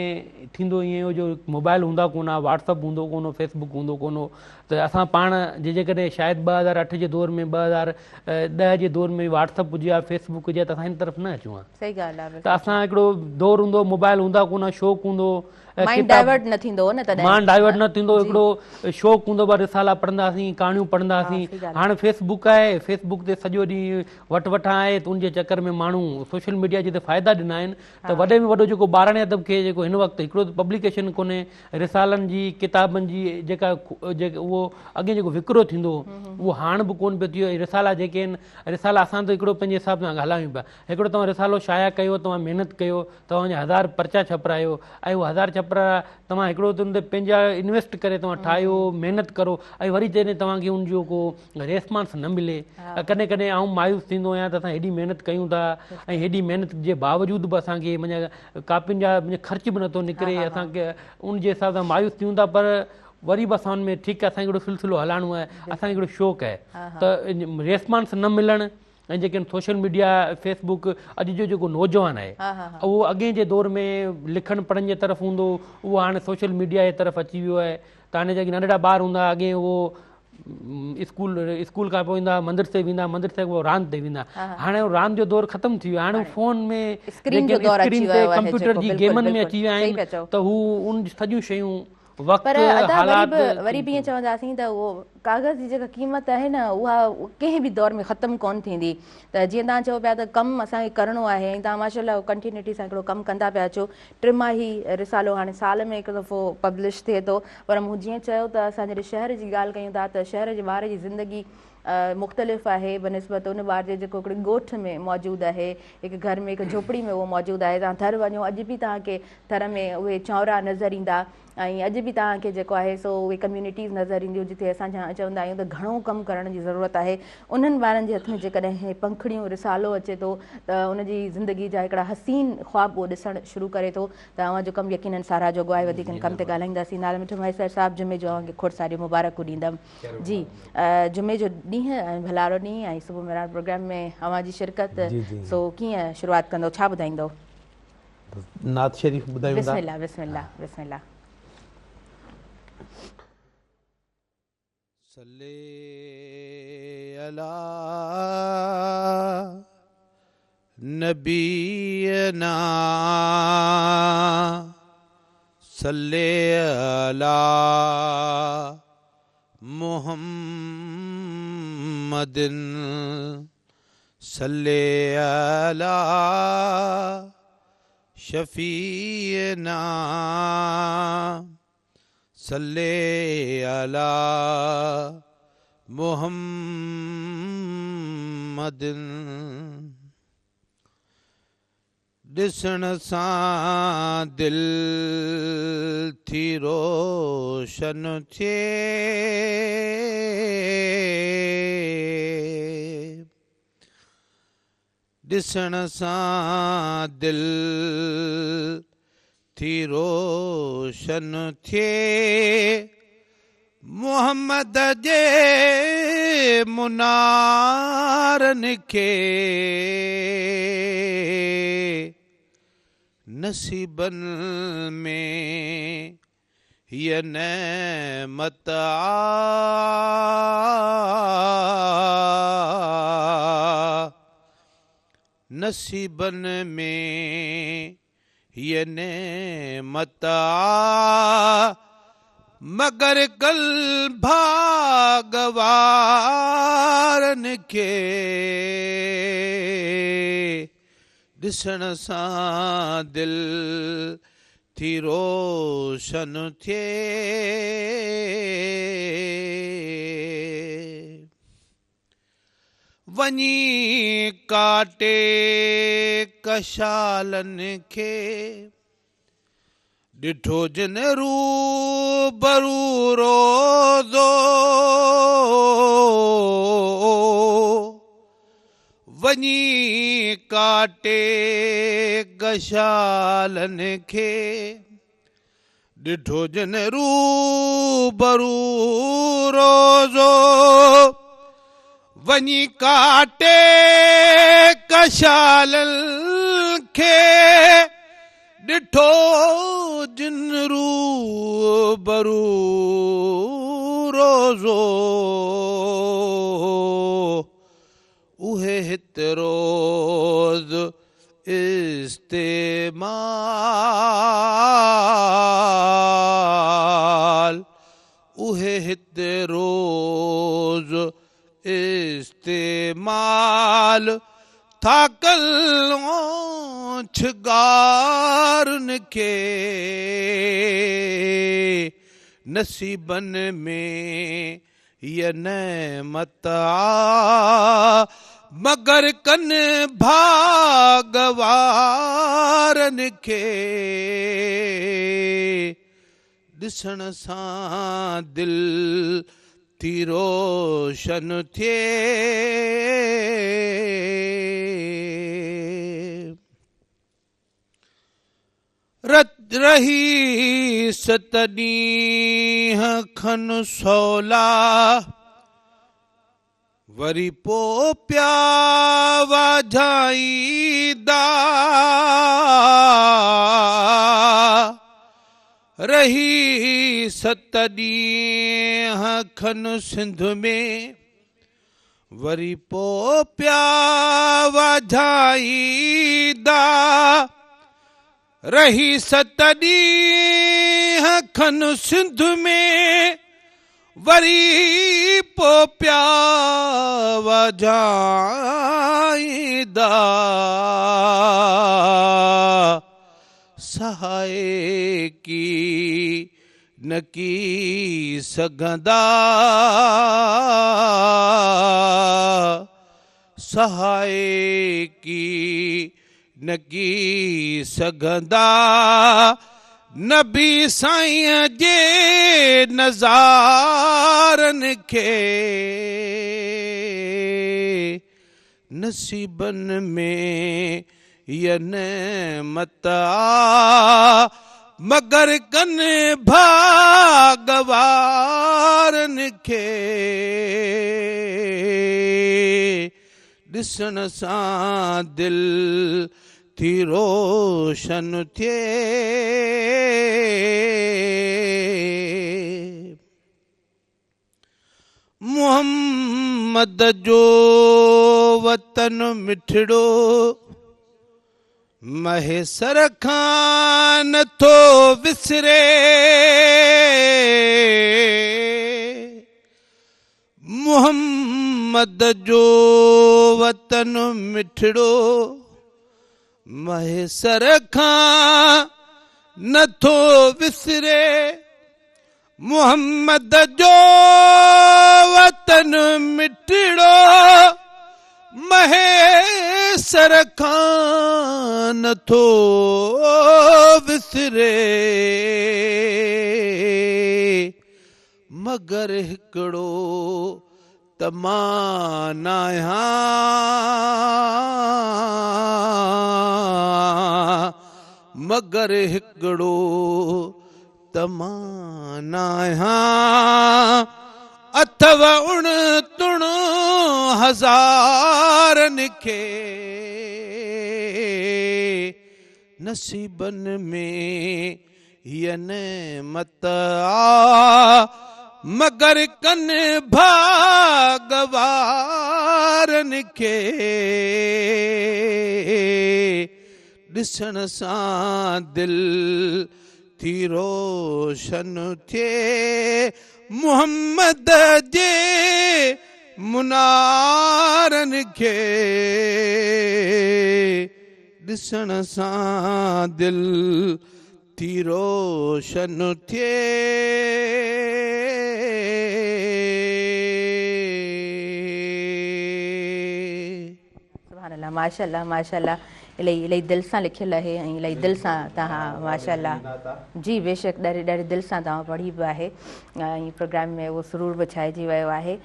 ٿيندو ائين هو جو موبائل هوندا ڪونه هئا، واٽس اپ هوندو ڪونه هو، فيس بڪ هوندو ڪونه هو ته اسان پاڻ جي جيڪڏهن شايد 2008 جي دور ۾ 2010 جي دور ۾ واٽس اپ هجي ها فيس بڪ هجي ها ته اسان هن طرف نه اچون ها. صحيح ڳالهه آهي ته اسان هڪڙو دور هوندو هو موبائل هوندا ڪونه هئا، شوق هوندو هو، مائنڊ ڊائيورٽ نه ٿيندو هو نه تڏهن. مائنڊ ڊائيورٽ نه ٿيندو هو، هڪڙو شوق هوندو هو رسالا پڙهنداسين، ڪهاڻيون پڙهنداسين. هاڻ فيس بڪ آهي، فيس بڪ تي سڄو ڏينهن وٽ وٺان آهي ته ان جي چڪر ۾ ماڻهو سوشل ميڊيا جتي فائدا ڏنا آهن ته وڏي ۾ وڏو جيڪو ٻاراڻي ادب کي جيڪو هن وقت هڪڙو ته پبليڪيشن ڪونهي رسالن جي ڪتابن جي جيڪا اهو اڳي جيڪو وڪرو ٿيندو هو اهو هاڻ به ڪونه پيو ٿئي. رسالا جيڪي آهن رسالا اسان ته هڪڙو پنهنجي حساب سان هلايون پيا. هڪڙو توهان رسالو شايع ڪيو، توهان محنت ڪيو، توهان جا 1000 پرچا ڇپرايو ۽ اهو 1000 ڇپرا توهان هڪڙو ته ان تي پنهنجا انويسٽ ڪري توهان ٺاهيو، محنت ڪرو ۽ وري جڏهن توهان کي ان جو ڪو ريسپانس نه ملي ڪڏهن ڪڏهن آئون مايوس ٿيندو آهيان ته اسان هيڏي محنت ڪيون ٿا ۽ هيڏي محنت جي باوجود به اسان کي معنيٰ ڪاپين جا خرچ به نٿو نڪري، اسان کي ان جي حساب سان مايوس ٿيون ٿا پر وري به اسان ان ۾ ٺيڪ آهي اسان کي هڪڙو سلسلو هلائڻو آهي، اسان کي هڪڙو شوق آهي ته ريسپانس نه ملڻ ۽ جيڪي سوشل ميڊيا فيس بڪ اڄ جو جيڪو نوجوان آهي اهو اڳئين جي دور ۾ لکڻ پڙهڻ جي طرف هوندو اهو هاڻي سوشل ميڊيا جي طرف اچي ويو آهي ته هاڻي جيڪي ننڍڙا ٻار هوندا اڳئين اهو اسڪول اسڪول کان پوء ايندا مدرسي ويندا مدرسي کان پوء راند تي ويندا هاڻي راند جو دور ختم ٿي ويو هاڻي فون ۾ اسڪرين جو دور اچي ويو آهي ڪمپيوٽر جي گيمن ۾ اچي ويا آهن ته هو ان سڄيون شيون وقت پر ادا وري حالات به وري به ائين چونداسين ته اهو ڪاغذ جي جيڪا قيمت آهي نه اها ڪنهن به دور ۾ ختم ڪونه ٿيندي ته جيئن توهان چئو پيا ته ڪم اسان کي ڪرڻو آهي ۽ توهان ماشاء الله ڪنٽينيوٽي سان هڪڙو ڪم ڪندا پيا اچو. ٽماهي رسالو هاڻي سال ۾ هڪ دفعو پبلش ٿئي ٿو پر مون جيئن چيو ته اسان جڏهن شهر جي ڳالهه ڪيون ٿا ته شهر جي ٻار جي زندگي مختلف آهي بنسبت ان ٻار جي جيڪو هڪڙي ڳوٺ ۾ موجود آهي، هڪ گهر ۾ هڪ جهوپڙي ۾ اهو موجود آهي. توهان ٿر وڃو اڄ به توهان کي ٿر ۾ اهي چونرا نظر ايندا ۽ اڄ به توهان کي جيڪو آهي سو اهي ڪميونٽيز نظر اينديون جتي اسان چوندا آهيون ته گهڻو ڪم ڪرڻ جي ضرورت آهي. انهن ٻارن جي هٿ ۾ جيڪڏهن پنکڙيون رسالو اچي ٿو ته ان جي زندگي جا هڪڙا حسين خواب اهو ڏسڻ شروع ڪري ٿو ته اوهان جو ڪم يقينن ساراهه جوڳو آهي. وڌيڪ ان ڪم تي ڳالهائينداسين. نال مٺو مهيسر صاحب جمعي جو اوهان کي کوڙ ساريون مبارڪون ڏيندم. جي جمعي جو ڏينهن ۽ ڀلارو ڏينهن ۽ صبح مهراڻ پروگرام ۾ اوهان جي شرڪت سو ڪيئن شروعات ڪندو ڇا ٻڌائيندو؟ نعت شريف ٻڌايون ٿا. بسم الله بسم الله بسم الله. صلي علي نبينا صلي علي محمد صلي علي شفيعنا صلي علي محمد. ڏسڻ سان دل ٿي روشن ٿئي، ڏسڻ سان دل ٿي روشن ٿئي، محمد جي منارن کي نصيبن ۾ هيء نعمت آ. نصيبن ۾ هيء نعمت آ، مگر ڪل ڀاڳ وارن کي ڏسڻ سان دل ٿي روشن ٿئي. وڃي ڪاٽي ڪشالن کي، ڏٺو جن روبرو روضو. وڃي ڪاٽي ڪشالن کي، ڏٺو جن روبرو روضو. وڃي ڪاٽي ڪشالن کي، ڏٺو جن روبرو روضو. اهي هت روز استعمال، اهي هت روز استعمال ٿا ڪن اوڇگارن کي. نصيبن ۾ هيء نعمت آ، مگر ڪن ڀاڳ وارن کي. ڏسڻ سان دل ٿي روشن ٿئي. رهي ست ڏينهن کن سولا، وري پو پيا واجهائيندا. رهي ست ڏينهن کن سنڌ ۾، وري پو پيا واجهائيندا. رهي ست ڏينهن کن سنڌ ۾، وري پو پيا واجهائيندا. سهائي ڪي نه ڪي سگهندا، سهائي ڪي نه ڪي سگهندا نبي سائين جي نظارن کي. نصيبن ۾ هيء نعمت آ، مگر ڪن ڀاڳ وارن کي. ڏسڻ سان دل ٿي روشن ٿئي. محمد جو وطن مٺڙو، مهيسر کان نٿو وسري. محمد جو وطن مٺڙو، مهيسر کان نٿو وسري. محمد جو وطن مٺڙو، مهيسر کان نٿو وسري. مگر هڪڙو ته مان ناهيان، مگر هڪڙو ته مان ناهيان، اٿو اڻ تڻ هزارن کي. نصيبن ۾ هيء نعمت آ، مگر ڪن ڀاڳ وارن کي. ڏسڻ سان دل ٿي روشن ٿئي. محمد جي منارن کي ڏسڻ سان دل ٿي روشن ٿئي. سبحان الله ماشاءالله ماشاءالله الائي الائي دل سان لکيل آهي ۽ الائي دل سان توهان ماشاءالله جي بيشڪ ڏاڍي ڏاڍي دل سان توهان پڙهي به آهي ۽ پروگرام ۾ اهو سرور به ڇائجي ويو آهي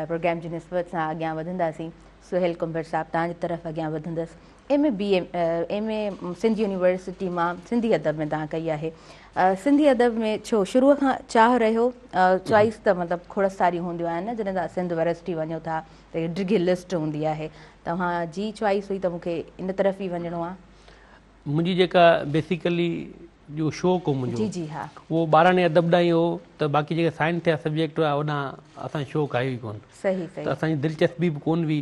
پروگرام جي نسبت سان اڳيان وڌنداسين سهيل ڪنڀر صاحب توهان جي طرف اڳيان وڌندس M A B M A Sindh university مان سنڌي ادب ۾ توهان ڪئي آهي سنڌي ادب ۾ ڇو شروع کان چاهه رهيو چوائس ته مطلب کوڙ ساريون هونديون آهن نه جڏهن توهان سنڌ يونيورسٽي وڃو ٿا ته ڊگهي لسٽ هوندي آهي توهان جي چوائس هئي ته مون کي ان طرف ئي وڃڻو آهي. منهنجي جيڪا بيسيڪلي جو شوق هو منهنجو جي جي ها اهو ٻاراڻي ادب ڏانهن ئي هو ته باقي جيڪي سائنس جا سبجيڪٽ هئا اوڏانهن اسان جو شوق آيو ئي ڪونه صحيح صحيح ته اسان جي دلچسپي به ڪونه هئي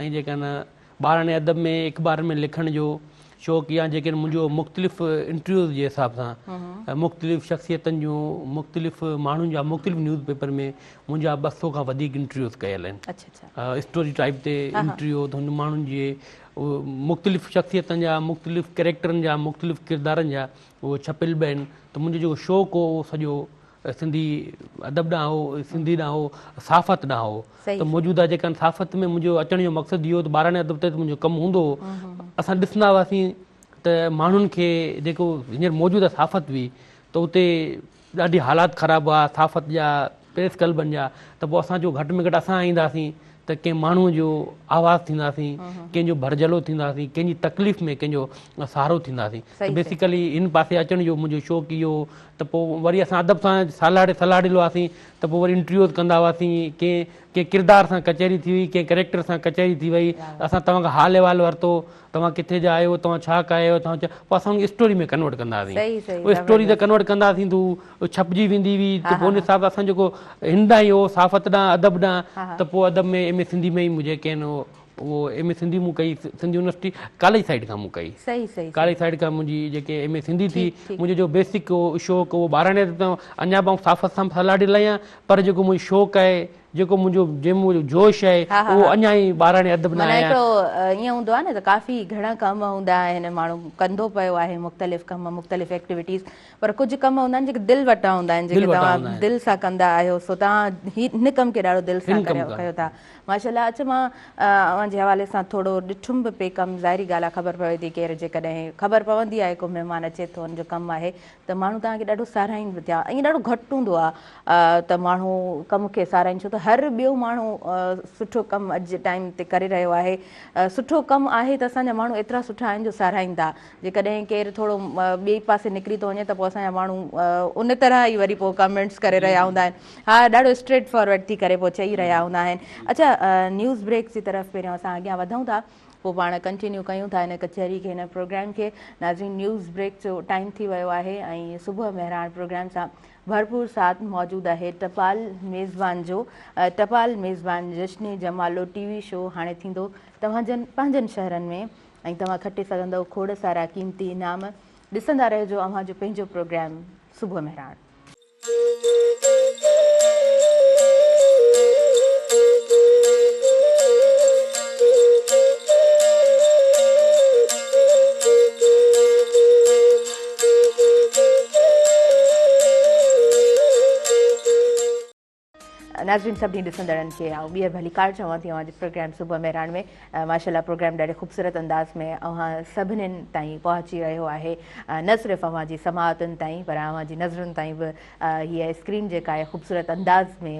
۽ جيڪا نه ٻاراڻي ادب ۾ اخبارن ۾ لکڻ جو شوق يا جيڪي منهنجو مختلف انٽرويوز جي حساب سان مختلف شخصيتن جون مختلف ماڻهن جا مختلف نيوز پيپر ۾ منهنجا 200 کان وڌيڪ انٽرويوز ڪيل آهن اسٽوري ٽائپ تي انٽرويو ته هن ماڻهن جي مختلف شخصيتن جا مختلف ڪريڪٽرن جا مختلف ڪردارن جا اهي ڇپيل به آهن ته منهنجو جيڪو شوق هو اهو سڄو سنڌي ادب ڏانهن هو، سنڌي ڏانهن هو، صحافت ڏانهن هو ته موجوده جيڪا صحافت ۾ منهنجو اچڻ جو مقصد اهو ته ٻاراڻي ادب تي منهنجو ڪم هوندو هو. اسان ڏسندا هئاسين ته ماڻهن کي جيڪو هينئر موجوده صحافت هئي ته اتي ڏاڍي حالات خراب هئا صحافت جا پريس ڪلبن جا ته پوء اسان چيو گهٽ ۾ گهٽ اسان اينداسين ته ڪنهن ماڻهوء جو آواز ٿينداسين، ڪنهن جو ڀرجهلو ٿينداسين، ڪنهن جي تڪليف ۾ ڪنهن جو سهارو ٿينداسين. ته بيسيڪلي هن پاسي اچڻ جو منهنجو شوق اهو هو ته پوء وري اسان ادب سان سلهاڙي سلهاڙيل هئاسين ته پوء وري انٽرويوز ڪندا هئاسين، ڪنهن ڪنهن ڪردار سان ڪچهري ٿي وئي، ڪنهن ڪريڪٽر سان ڪچهري ٿي وئي، اسان توهان کان حال احوال ورتو، توهان ڪٿي جا آهيو، توهان ڇا ڪيا آهيو، توهان ڇا پوء اسان ان کي اسٽوري ۾ ڪنورٽ ڪندا هئاسين. اهو اسٽوري ته ڪنورٽ ڪندا هئاسين ته هو ڇپجي ويندي هئي ته پوء ان حساب سان اسان جيڪو هن ڏانهن ئي هو صحافت ڏانهن ادب ڏانهن ته پوء ادب ۾ ايم اي سنڌي ۾ ئي منهنجي ڪين اهو ايم اي سنڌي مون ڪئي سنڌ يونيورسٽي ڪاليج سائيڊ کان مون ڪئي ڪاليج سائيڊ کان منهنجي جيڪي ايم اي سنڌي ٿي منهنجو جو بيسڪ هو شوق اهو ٻاراڻي ادب اڃا به آئون صحافت سان به سلهاڙيل آهيان پر جيڪو منهنجو شوق آهي جيڪو منهنجو جنهن ۾ جوش آهي اهو اڃا ئي ٻاراڻي ادب نه آهي. معنيٰ هڪڙو ائين هوندو آهي نه ته ڪافي گهڻا ڪم هوندا آهن ماڻهو ڪندو پيو آهي مختلف ڪم مختلف ايڪٽيوٽيز پر ڪجهه ڪم هوندا آهن جيڪي دل وٽان هوندا آهن جيڪي توهان دل سان ڪندا آهيو سو توهان هن ڪم کي ڏاڍو دل سان ڪيو ٿا ماشاءالله اڇا مان اوهان جي حوالي سان ٿورو ڏٺم به پئي ڪم ظاهري ڳالهه آهي خبر پوي ٿي ڪير جيڪڏهن خبر پوندي آهي ڪو مهمان اچي ٿو ان جو ڪم آهي ته ماڻهو توهان کي ڏاڍو ساراهين به ٿيا ائين ڏاڍو گهٽ هوندو آهي ته ماڻهو ڪم کي ساراهين ڇو ته هر ٻيو ماڻهو سٺو ڪم اڄ جي ٽائيم تي ڪري رهيو آهي سٺو ڪم آهي ته اسان جا ماڻهو ايترا سٺا آهن جو ساراهين ٿا جيڪڏهن ڪير ٿورو ٻئي پاسي نڪري ٿو وڃي ته پوء اسان جا ماڻهو ان طرح ئي وري پوء ڪمينٽس ڪري رهيا هوندا آهن ها ڏاڍو اسٽريٽ فارورڊ ٿي ڪري پوء چئي رهيا هوندا آهن اڇا نيوز بريڪ جي طرف پهريون اسان اڳيان وڌون ٿا پوء پاڻ ڪنٽينيو ڪيون ٿا هن ڪچهري کي هن پروگرام کي ناظرين نيوز بريڪ جو ٽائيم ٿي ويو آهي ۽ صبح مهراڻ پروگرام سان ڀرپور ساٿ موجود آهي ٽپال ميزبان جو ٽپال ميزبان جشن جمالو ٽي وي شو هاڻي ٿيندو توهان جن پنهنجن شهرن ۾ ۽ توهان کٽي سگهندؤ کوڙ سارا قيمتي انعام ڏسندا رهجو اوهان جو پنهنجو پروگرام صبح مهراڻ. ناظرين سڀني ڏسندڙن کي آئون ٻيهر ڀليڪار چوان ٿي اوهان جي پروگرام صبح مهراڻ ۾ ماشاءالله پروگرام ڏاڍي خوبصورت انداز ۾ اوهان سڀنين تائين پهچي رهيو آهي نه صرف اوهان جي سماعتن تائين پر اوهان جي نظرن تائين به هيء اسڪرين جيڪا آهي خوبصورت انداز ۾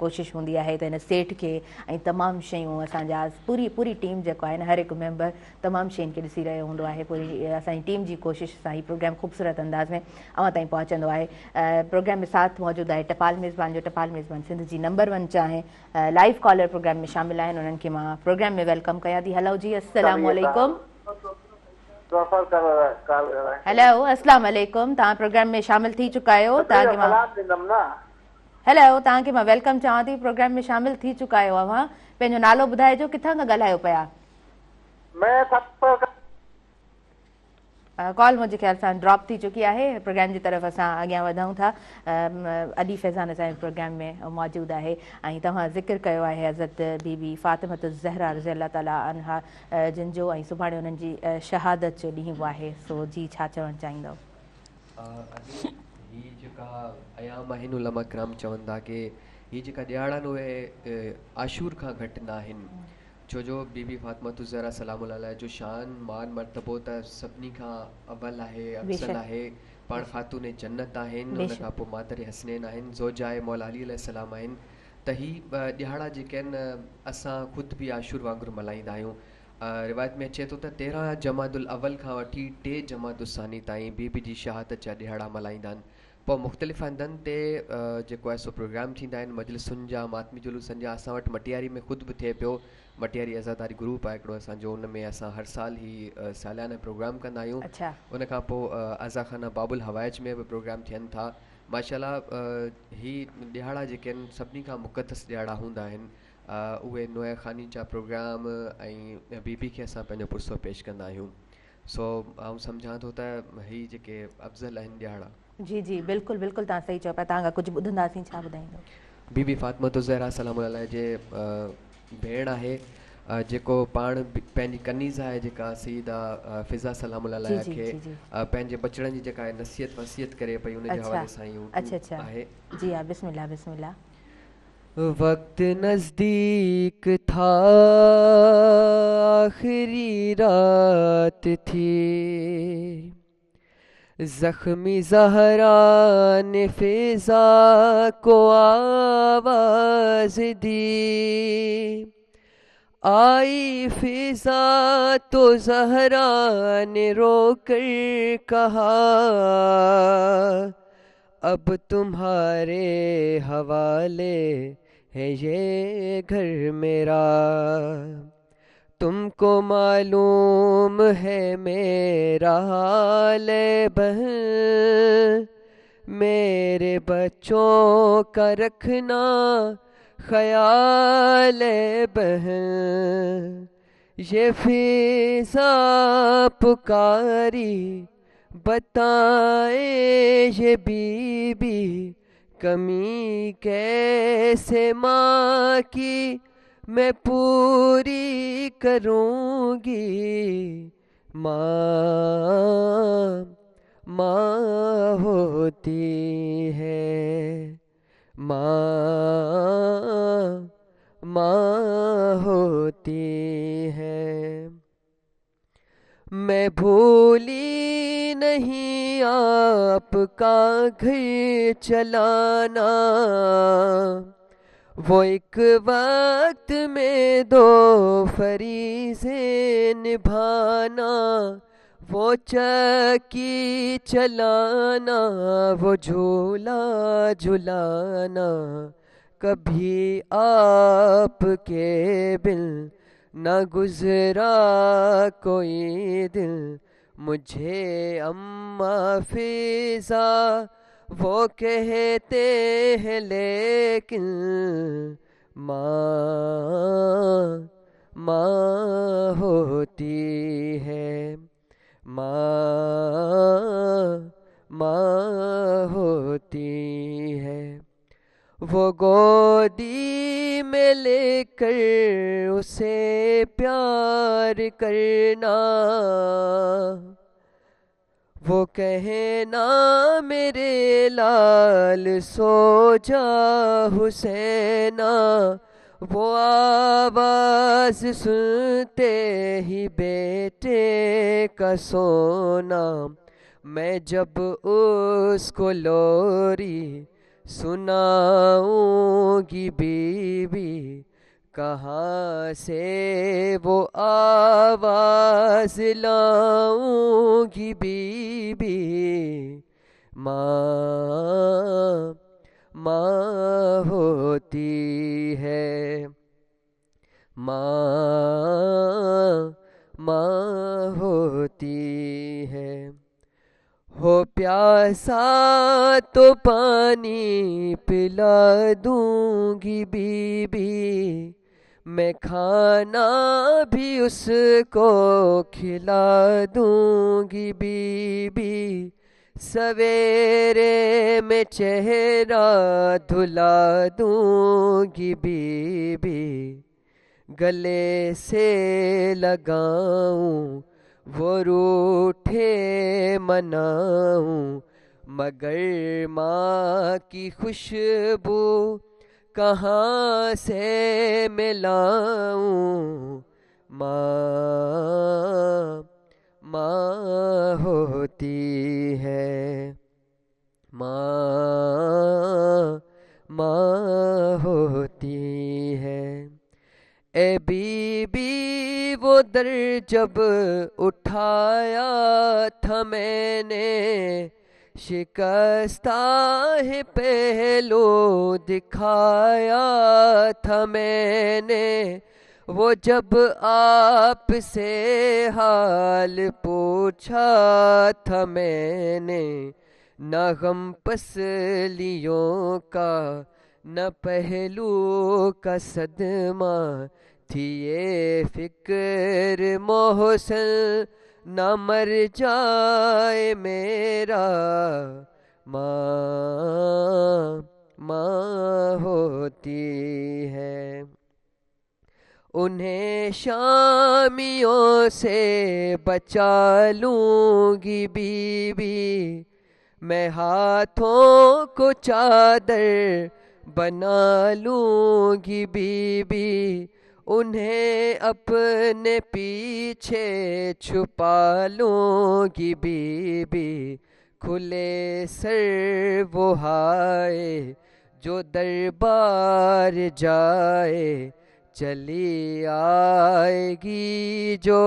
ڪوشش هوندي آهي ته هن سيٽ کي ۽ تمام شيون اسان جا پوري پوري ٽيم جيڪو آهي نه هر هڪ ميمبر تمام شين کي ڏسي رهيو هوندو آهي پوري اسان جي ٽيم جي ڪوشش سان هي پروگرام خوبصورت انداز ۾ اوهان تائين پهچندو آهي پروگرام ۾ ساٿ موجود آهي ٽپال ميزبان جو ٽپال ميزبان سنڌ جي نمبر 1 چانهه لائيو ڪالر پروگرام ۾ شامل آهن انهن کي مان پروگرام ۾ welcome ڪيان ٿي هلو جي السلام عليڪم هلو اسلام عليڪم توهان پروگرام ۾ شامل ٿي چڪا آهيو توهان کي مان هلو توهان کي مان welcome چوان ٿي پروگرام ۾ شامل ٿي چڪا آهيو اوهان پنهنجو نالو ٻڌائجو ڪٿان کان ڳالهايو پيا ڪال منهنجي خيال سان ڊراپ ٿي چڪي آهي پروگرام جي طرف اسان اڳيان وڌون ٿا علي فيضان اسان جي پروگرام ۾ موجود آهي ۽ توهان ذڪر ڪيو آهي حضرت بي بي فاطمه الزهرا رضي الله تعالٰي عنها جن جو ۽ سڀاڻي انهن جي شهادت جو ڏينهن به آهي سو جي ڇا چوڻ چاهيندؤ؟ ادي هي جيڪا ايام آهن علماء ڪرام چون ٿا ڪي هي جيڪا ڏهاڙا آهن اهي عاشور کان گهٽ ناهن ڇو جو بي بي فاطمة الزهرا سلام الله عليها جو شان مان مرتبو ته سڀني کان اول آهي افضل آهي پاڻ خاتون جنت آهن ان کان پوء مادر حسنين آهن زوجه مولا علي عليه السلام آهن ته هي ڏهاڙا جيڪي آهن اسان خود به عاشور وانگر ملهائيندا آهيون. روايت ۾ اچي ٿو ته 13 جمادي الاول کان وٺي 3 جمادي الثاني تائين بي بي جي شهادت جا ڏهاڙا ملهائيندا آهن. پوء مختلف هنڌن تي جيڪو آهي سو پروگرام ٿيندا آهن مجلسن جا ماتمي جلوسن جا اسان وٽ مٽياري ۾ خود به ٿئي پيو مٽياري عزاداري گروپ آهي هڪڙو اسان جو ان ۾ اسان هر سال هي ساليانه پروگرام ڪندا آهيون ان کان پوء عزا خانه باب الحوائج ۾ به پروگرام ٿين ٿا ماشاء الله هي ڏهاڙا جيڪي آهن سڀني کان مقدس ڏهاڙا هوندا آهن اهي نوحه خواني جا پروگرام ۽ بي بي کي اسان پنهنجو پرسو پيش ڪندا آهيون سو آئون سمجهان ٿو ته هي جيڪي افضل آهن ڏهاڙا. جي جي بلڪل بلڪل توهان صحيح چئو پيا توهان کان ڪجهه ٻڌنداسين ڇا ٻڌائيندو. بي بي فاطمه الزهرا سلام الله عليها جي ڀيڻ آهي جيڪو پاڻ پنهنجي ڪنيز آهي جيڪا سيده فضه سلام الله عليها کي پنهنجي ٻچڙن جي جيڪا نصيحت وصيت ڪري پئي ان جي حوالي سان هي آهي. جي ها بسم الله بسم الله. وقت نزديڪ ٿا آخري رات ٿي زخمي زهرا ني فضا ڪو آواز the آئي فضا تو زهرا ني رو ڪر ڪها اب تمهاري حوالي هي يه گهر ميرا تم ڪو معلوم هي ميرا حال بهن ميري بچون ڪا رکنا خيال بهن يه فضا پڪاري بتائي يه بي بي ڪمي ڪيسي مان ڪي مين پوري ڪرون گي مان مان هوتي هي مان مان هوتي هي مين ڀولي نهين آپ ڪا گهر چلانا وو اڪ وقت ۾ دو فريضي نڀانا وو چڪي چلانا وو جهولا جهلانا ڪڀي آپ ڪي بن نه گذرا ڪوئي دن مجهي اما فضا وو ڪهتي هين ليڪن مان مان هوتي هي مان مان هوتي هي وو گودي ۾ لي ڪر اسي پيار ڪرنا وو ڪهنا ميري لال سو جا حسينا وو آواز سنتي هي بيٽي ڪا سونا مين جب اس ڪو لوري سنائون گي بي بي ڪهان سي وو آواز لائون گي بي بي مان مان هوتي هي مان مان هوتي هي هو پياسا تو پاني پلا دون گي بي بي مين کانا ڀي اس ڪو کلا دون گي بي بي سويري ۾ چهرا ڌلا دون گي بي بي گلي سي لگائون وو روٺي منائون मगर माँ की खुशबू कहाँ से मिलाऊं। माँ माँ होती है, माँ माँ होती है। ए बीबी वो दर जब उठाया था मैंने, शिकस्ता है पहलू दिखाया था मैंने। वो जब आप से हाल पूछा था मैंने, न गम पसलियों का न पहलू का सदमा, थी ये फिक्र मोहसिन न मर जाए मेरा। माँ माँ होती है। उन्हें शामियों से बचा लूँगी बीबी, मैं हाथों को चादर बना लूँगी बीबी। उन्हें अपने पीछे छुपा लूँगी बीबी, खुले सर वो हाय जो दरबार जाए। चली आएगी जो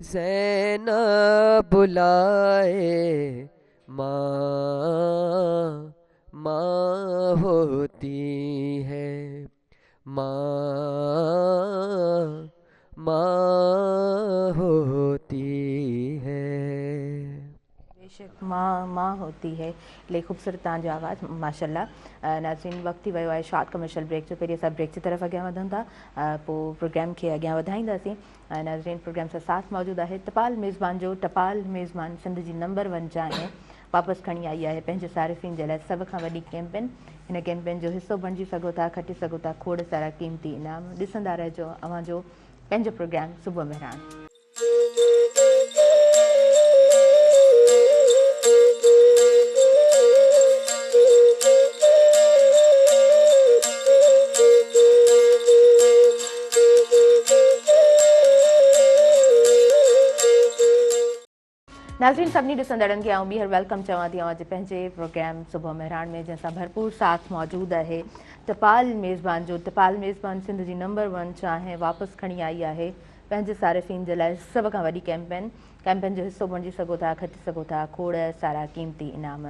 ज़ैनब बुलाए। माँ माँ होती है, माँ माँ होती है। बेशक माँ माँ होती है। इलाही ख़ूबसूरत तव्हांजो आवाज़ माशाल्लाह। नाज़रीन वक़्तु थी वियो आहे शॉर्ट कमर्शियल ब्रेक जो। पहिरीं असां ब्रेक जी तरफ़ अॻियां वधूं था, पोइ प्रोग्राम खे अॻियां वधाईंदासीं। नाज़रीन प्रोग्राम सां साथ मौजूदु आहे टपाल मेज़बान जो। टपाल मेज़बान सिंध जी नंबर 1 चांहि वापसि खणी आई आहे पंहिंजे सारिफ़ीन जे लाइ सभ खां वॾी कैंपेन। हिन कैंपेन जो हिसो बणिजी सघो था, खटी सघो था खोड़ सारा क़ीमती इनाम। ॾिसंदा रहिजो अव्हांजो पंहिंजो प्रोग्राम सुबुह महिराण। नाज़रीन सभिनी ॾिसंदड़नि खे आउं ॿीहर welcome चवां थी अव्हां जे पंहिंजे प्रोग्राम सुबुह महिराण में, जंहिंसां भरपूर साथ मौजूदु आहे टपाल मेज़बान जो। टपाल मेज़बान सिंध जी नंबर 1 चांहि वापसि खणी आई आहे पंहिंजे सारिफ़ीन जे लाइ सभ खां वॾी कैंपेन। कैंपेन जो हिसो बणिजी सघो था, खटी सघो था खोड़ सारा क़ीमती इनाम।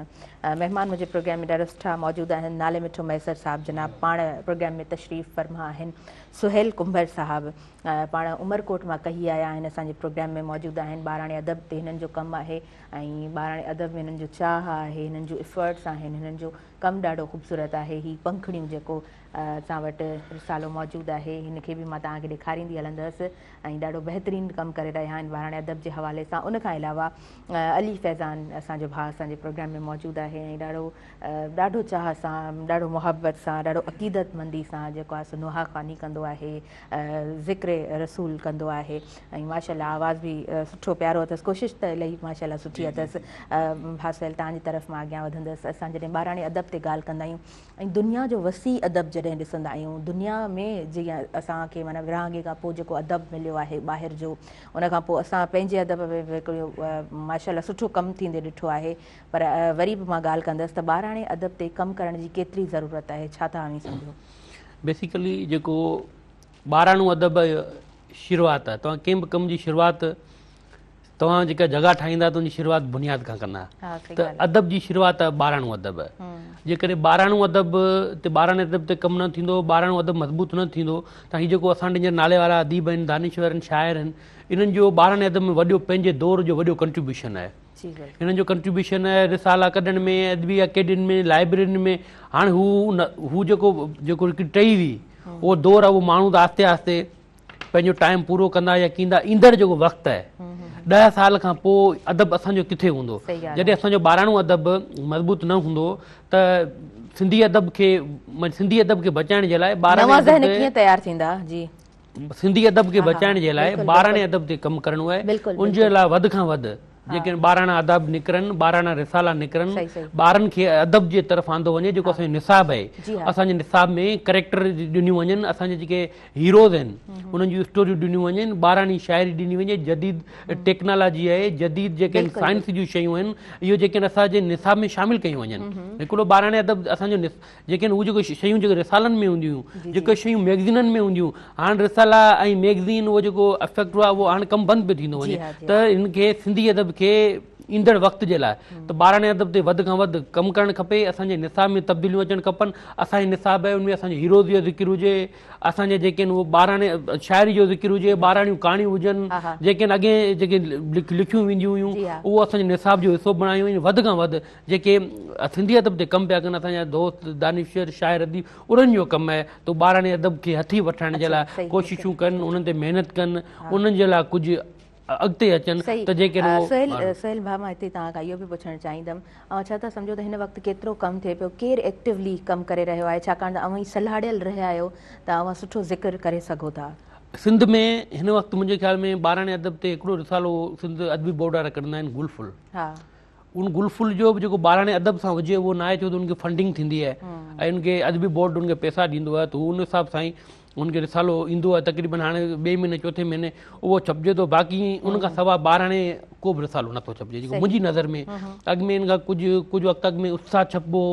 महिमान मुंहिंजे प्रोग्राम में ॾाढा सुठा मौजूदु आहिनि। नाले मिठो मैसर साहब जनाब पाण प्रोग्राम में तशरीफ़ फरमा आहिनि। सुहेल कुंभर साहब पाण उमरकोट मां कही आया आहिनि, असांजे प्रोग्राम में मौजूदु आहिनि। ॿाराणे अदब ते हिननि जो कमु आहे ऐं ॿाराणे अदब में हिननि जो चाह आहे, हिननि जो इफर्ट्स आहिनि, हिननि जो कमु ॾाढो ख़ूबसूरत आहे। हीउ पंखड़ियूं जेको असां वटि रिसालो मौजूदु आहे, हिनखे बि मां तव्हांखे ॾेखारींदी हलंदसि ऐं ॾाढो बहितरीनु कमु करे रहिया आहिनि ॿाराणे अदब जे हवाले सां। उन खां अलावा अली फैज़ान असांजो भाउ असांजे प्रोग्राम में मौजूदु आहे ऐं ॾाढो ॾाढो चाह सां, ॾाढो मुहबत सां, ॾाढो अक़ीदतमंदी सां जेको आहे सो नुहा ख़्वानी कंदो आहे, ज़िक्र रसूल कंदो आहे ऐं माशाल्लाह आवाज़ बि सुठो प्यारो अथसि। कोशिश त इलाही माशाल्लाह सुठी अथसि। भाउ सुहेल तव्हांजी तरफ़ मां अॻियां वधंदसि। असां जॾहिं ॿाराणे अदब ते ॻाल्हि कंदा आहियूं ऐं दुनिया जो वसी अदब जॾहिं ॾिसंदा आहियूं, दुनिया में जीअं असांखे माना विरहाङे खां पोइ जेको अदब मिलियो आहे ॿाहिरि जो, उन खां पोइ असां पंहिंजे अदब में बि हिकिड़ो माशाल्लाह सुठो कमु थींदे ॾिठो आहे। पर वरी बि मां ॻाल्हि कंदसि त ॿाराणे अदब ते कमु करण जी केतिरी ज़रूरत आहे, छा था अव्हीं सम्झो? बेसिकली जेको ॿाराणो अदब शुरूआत आहे, तव्हां कंहिं बि कम जी शुरूआत तव्हां जेका जॻह ठाहींदा त उनजी शुरूआत बुनियाद खां कंदा। त अदब जी शुरूआत आहे ॿाराणो अदब। जेकॾहिं ॿाराणो अदब ते ॿाराणे अदब ते कमु न थींदो, ॿाराणो अदब मज़बूत न थींदो, त हीउ जेको असां वटि नाले वारा अदीब आहिनि, दानिश्वर आहिनि, शाइर आहिनि, इन्हनि जो ॿाराणे अदब में वॾो पंहिंजे दौर जो वॾो कंट्रीब्यूशन आहे। इन्हनि जो कंट्रीब्यूशन आहे रिसाला कढण में, अदबी अकेडमियुनि में, लाइब्रेरियुनि में। हाणे हू जेको जेको हिकिड़ी टही हुई उहो दौर आहे, उहो माण्हू त आहिस्ते आहिस्ते पंहिंजो टाइम पूरो कंदा या कींदा। ईंदड़ जेको वक़्तु आहे 10 साल खां पोइ अदब असांजो किथे हूंदो? जॾहिं असांजो ॿाराणो अदब मज़बूत न हूंदो त सिंधी अदब खे बचाइण जे लाइ ॿाराणे तयारु थींदा। जी, सिंधी अदब खे बचाइण जे लाइ ॿाराणे अदब ते कमु करिणो आहे। उनजे लाइ वधि खां वधि جيڪي ٻاراڻا ادب نڪرن، ٻاراڻا رسالا نڪرن، ٻارن کي ادب جي طرف آندو وڃي جيڪو اسان جو نصاب آهي، اسان جي نصاب ۾ ڪريڪٽر ڏنيون وڃن، اسان جا جيڪي هيروز آهن انهن جون اسٽوريون ڏنيون وڃن، ٻاراڻي شاعري ڏني وڃي، جديد ٽيڪنالاجي آهي، جديد جيڪي سائنس جون شيون آهن اهو جيڪي آهن اسان جي نصاب ۾ شامل ڪيون وڃن. هڪڙو ٻاراڻي ادب اسان جو جيڪي آهن اهي جيڪي شيون جيڪي رسالن ۾ هونديون هيون، جيڪي شيون ميگزينن ۾ هونديون هيون، هاڻ رسالا ۽ ميگزين اهو جيڪو افيڪٽ آهي اهو هاڻ ڪم بند پيو ٿيندو وڃي ته هن کي سنڌي ادب کي ايندڙ وقت جي لاء ته ٻاراڻي ادب تي وڌ کان وڌ ڪم ڪرڻ کپي، اسان جي نصاب ۾ تبديليون اچڻ کپن، اسان جي نصاب آهي ان ۾ اسان جي هيروز جو ذڪر هجي، اسان جي جيڪي آهن اهو ٻاراڻي شاعري جو ذڪر هجي، ٻاراڻيون ڪهاڻيون هجن، جيڪي آهن اڳي جيڪي لکيون وينديون هيون اهو اسان جي نصاب جو حصو بڻايون وڃن، وڌ کان وڌ جيڪي سنڌي ادب تي ڪم پيا ڪن اسان جا دوست دانشور شاعر اديب انهن جو ڪم آهي ته ٻاراڻي ادب کي هٿي وٺرائڻ جي لاء ڪوششون ڪن انهن تي محنت ڪن انهن جي لاء ڪجهه اڳتي اچن ته جيڪڏهن اهو سهيل سهيل ڀاء مان هتي توهان کان اهو به پڇڻ چاهيندم اوهان ڇا ٿا سمجهو ته هن وقت ڪيترو ڪم ٿئي پيو ڪير ايڪٽيولي ڪم ڪري رهيو آهي ڇاڪاڻ ته اوهين سلهاڙيل رهيا آهيو ته اوهان سٺو ذڪر ڪري سگهو ٿا. سنڌ ۾ هن وقت منهنجي خيال ۾ ٻاراڻي ادب تي هڪڙو رسالو سنڌ ادبي بورڊ وارا ڪڍندا آهن گل ڦل. ها. ان گل ڦل جو به جيڪو ٻاراڻي ادب سان هجي اهو ناهي ڇو ته ان کي فنڊنگ ٿيندي آهي ۽ ان کي ادبي بورڊ ان کي پئسا ڏيندو آهي ته هو ان حساب سان ئي ان کي رسالو ايندو آهي تقريبن هاڻي ٻئي مهيني چوٿين مهيني اهو ڇپجي ٿو باقي ان کان سوا ٻاراڻي ڪو به رسالو نٿو ڇپجي جيڪو منهنجي نظر ۾ اڳ ۾ ان کان ڪجهه ڪجهه وقت اڳ ۾ اتساهه ڇپبو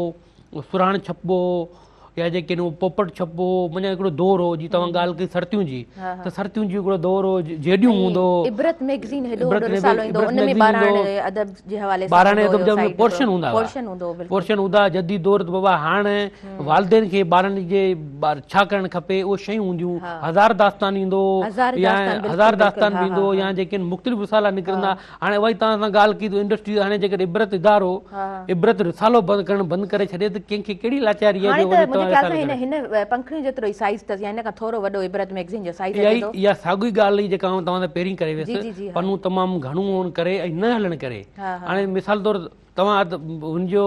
هو سرهاڻ ڇپبو هو يا جيڪي نو پوپٽ ڇپبو هو معنيٰ هڪڙو دور هو جي توهان ڳالهه ڪئي سرتيون جي ته سرتيون جو هڪڙو دور هو جيڏيون هوندو هو عبرت ميگزين هيڏو وڏو رسالو ايندو ان ۾ ٻاراڻي ادب جي حوالي سان ٻاراڻي ادب جا پورشن هوندا هئا پورشن هوندو هو بلڪل پورشن هوندا جديد دور ته بابا هاڻ والدين کي ٻارن جي ڇا ڪرڻ کپي اهي شيون هونديون هزار داستان ايندو يا هزار داستان به ايندو يا جيڪي مختلف رسالا نڪرندا هاڻي اها ئي توهان سان ڳالهه ڪئي ته انڊسٽري هاڻي جيڪڏهن عبرت ادارو عبرت رسالو بند ڪرڻ بند ڪري ڇڏي ته ڪنهن کي ڪهڙي لاچاري آهي هاڻي ته منهنجي خيال سان هن هن پنکڙين جيترو ئي سائيز اٿس يا هن کان ٿورو وڏو عبرت ميگزين جو سائيز اچي ٿو. اها ساڳي ڳالهه ئي جيڪا آئون توهان سان پهرين ڪري ويس پنو تمام گهڻو هئڻ ڪري ۽ نه هلڻ ڪري هاڻي مثال طور توهان هن جو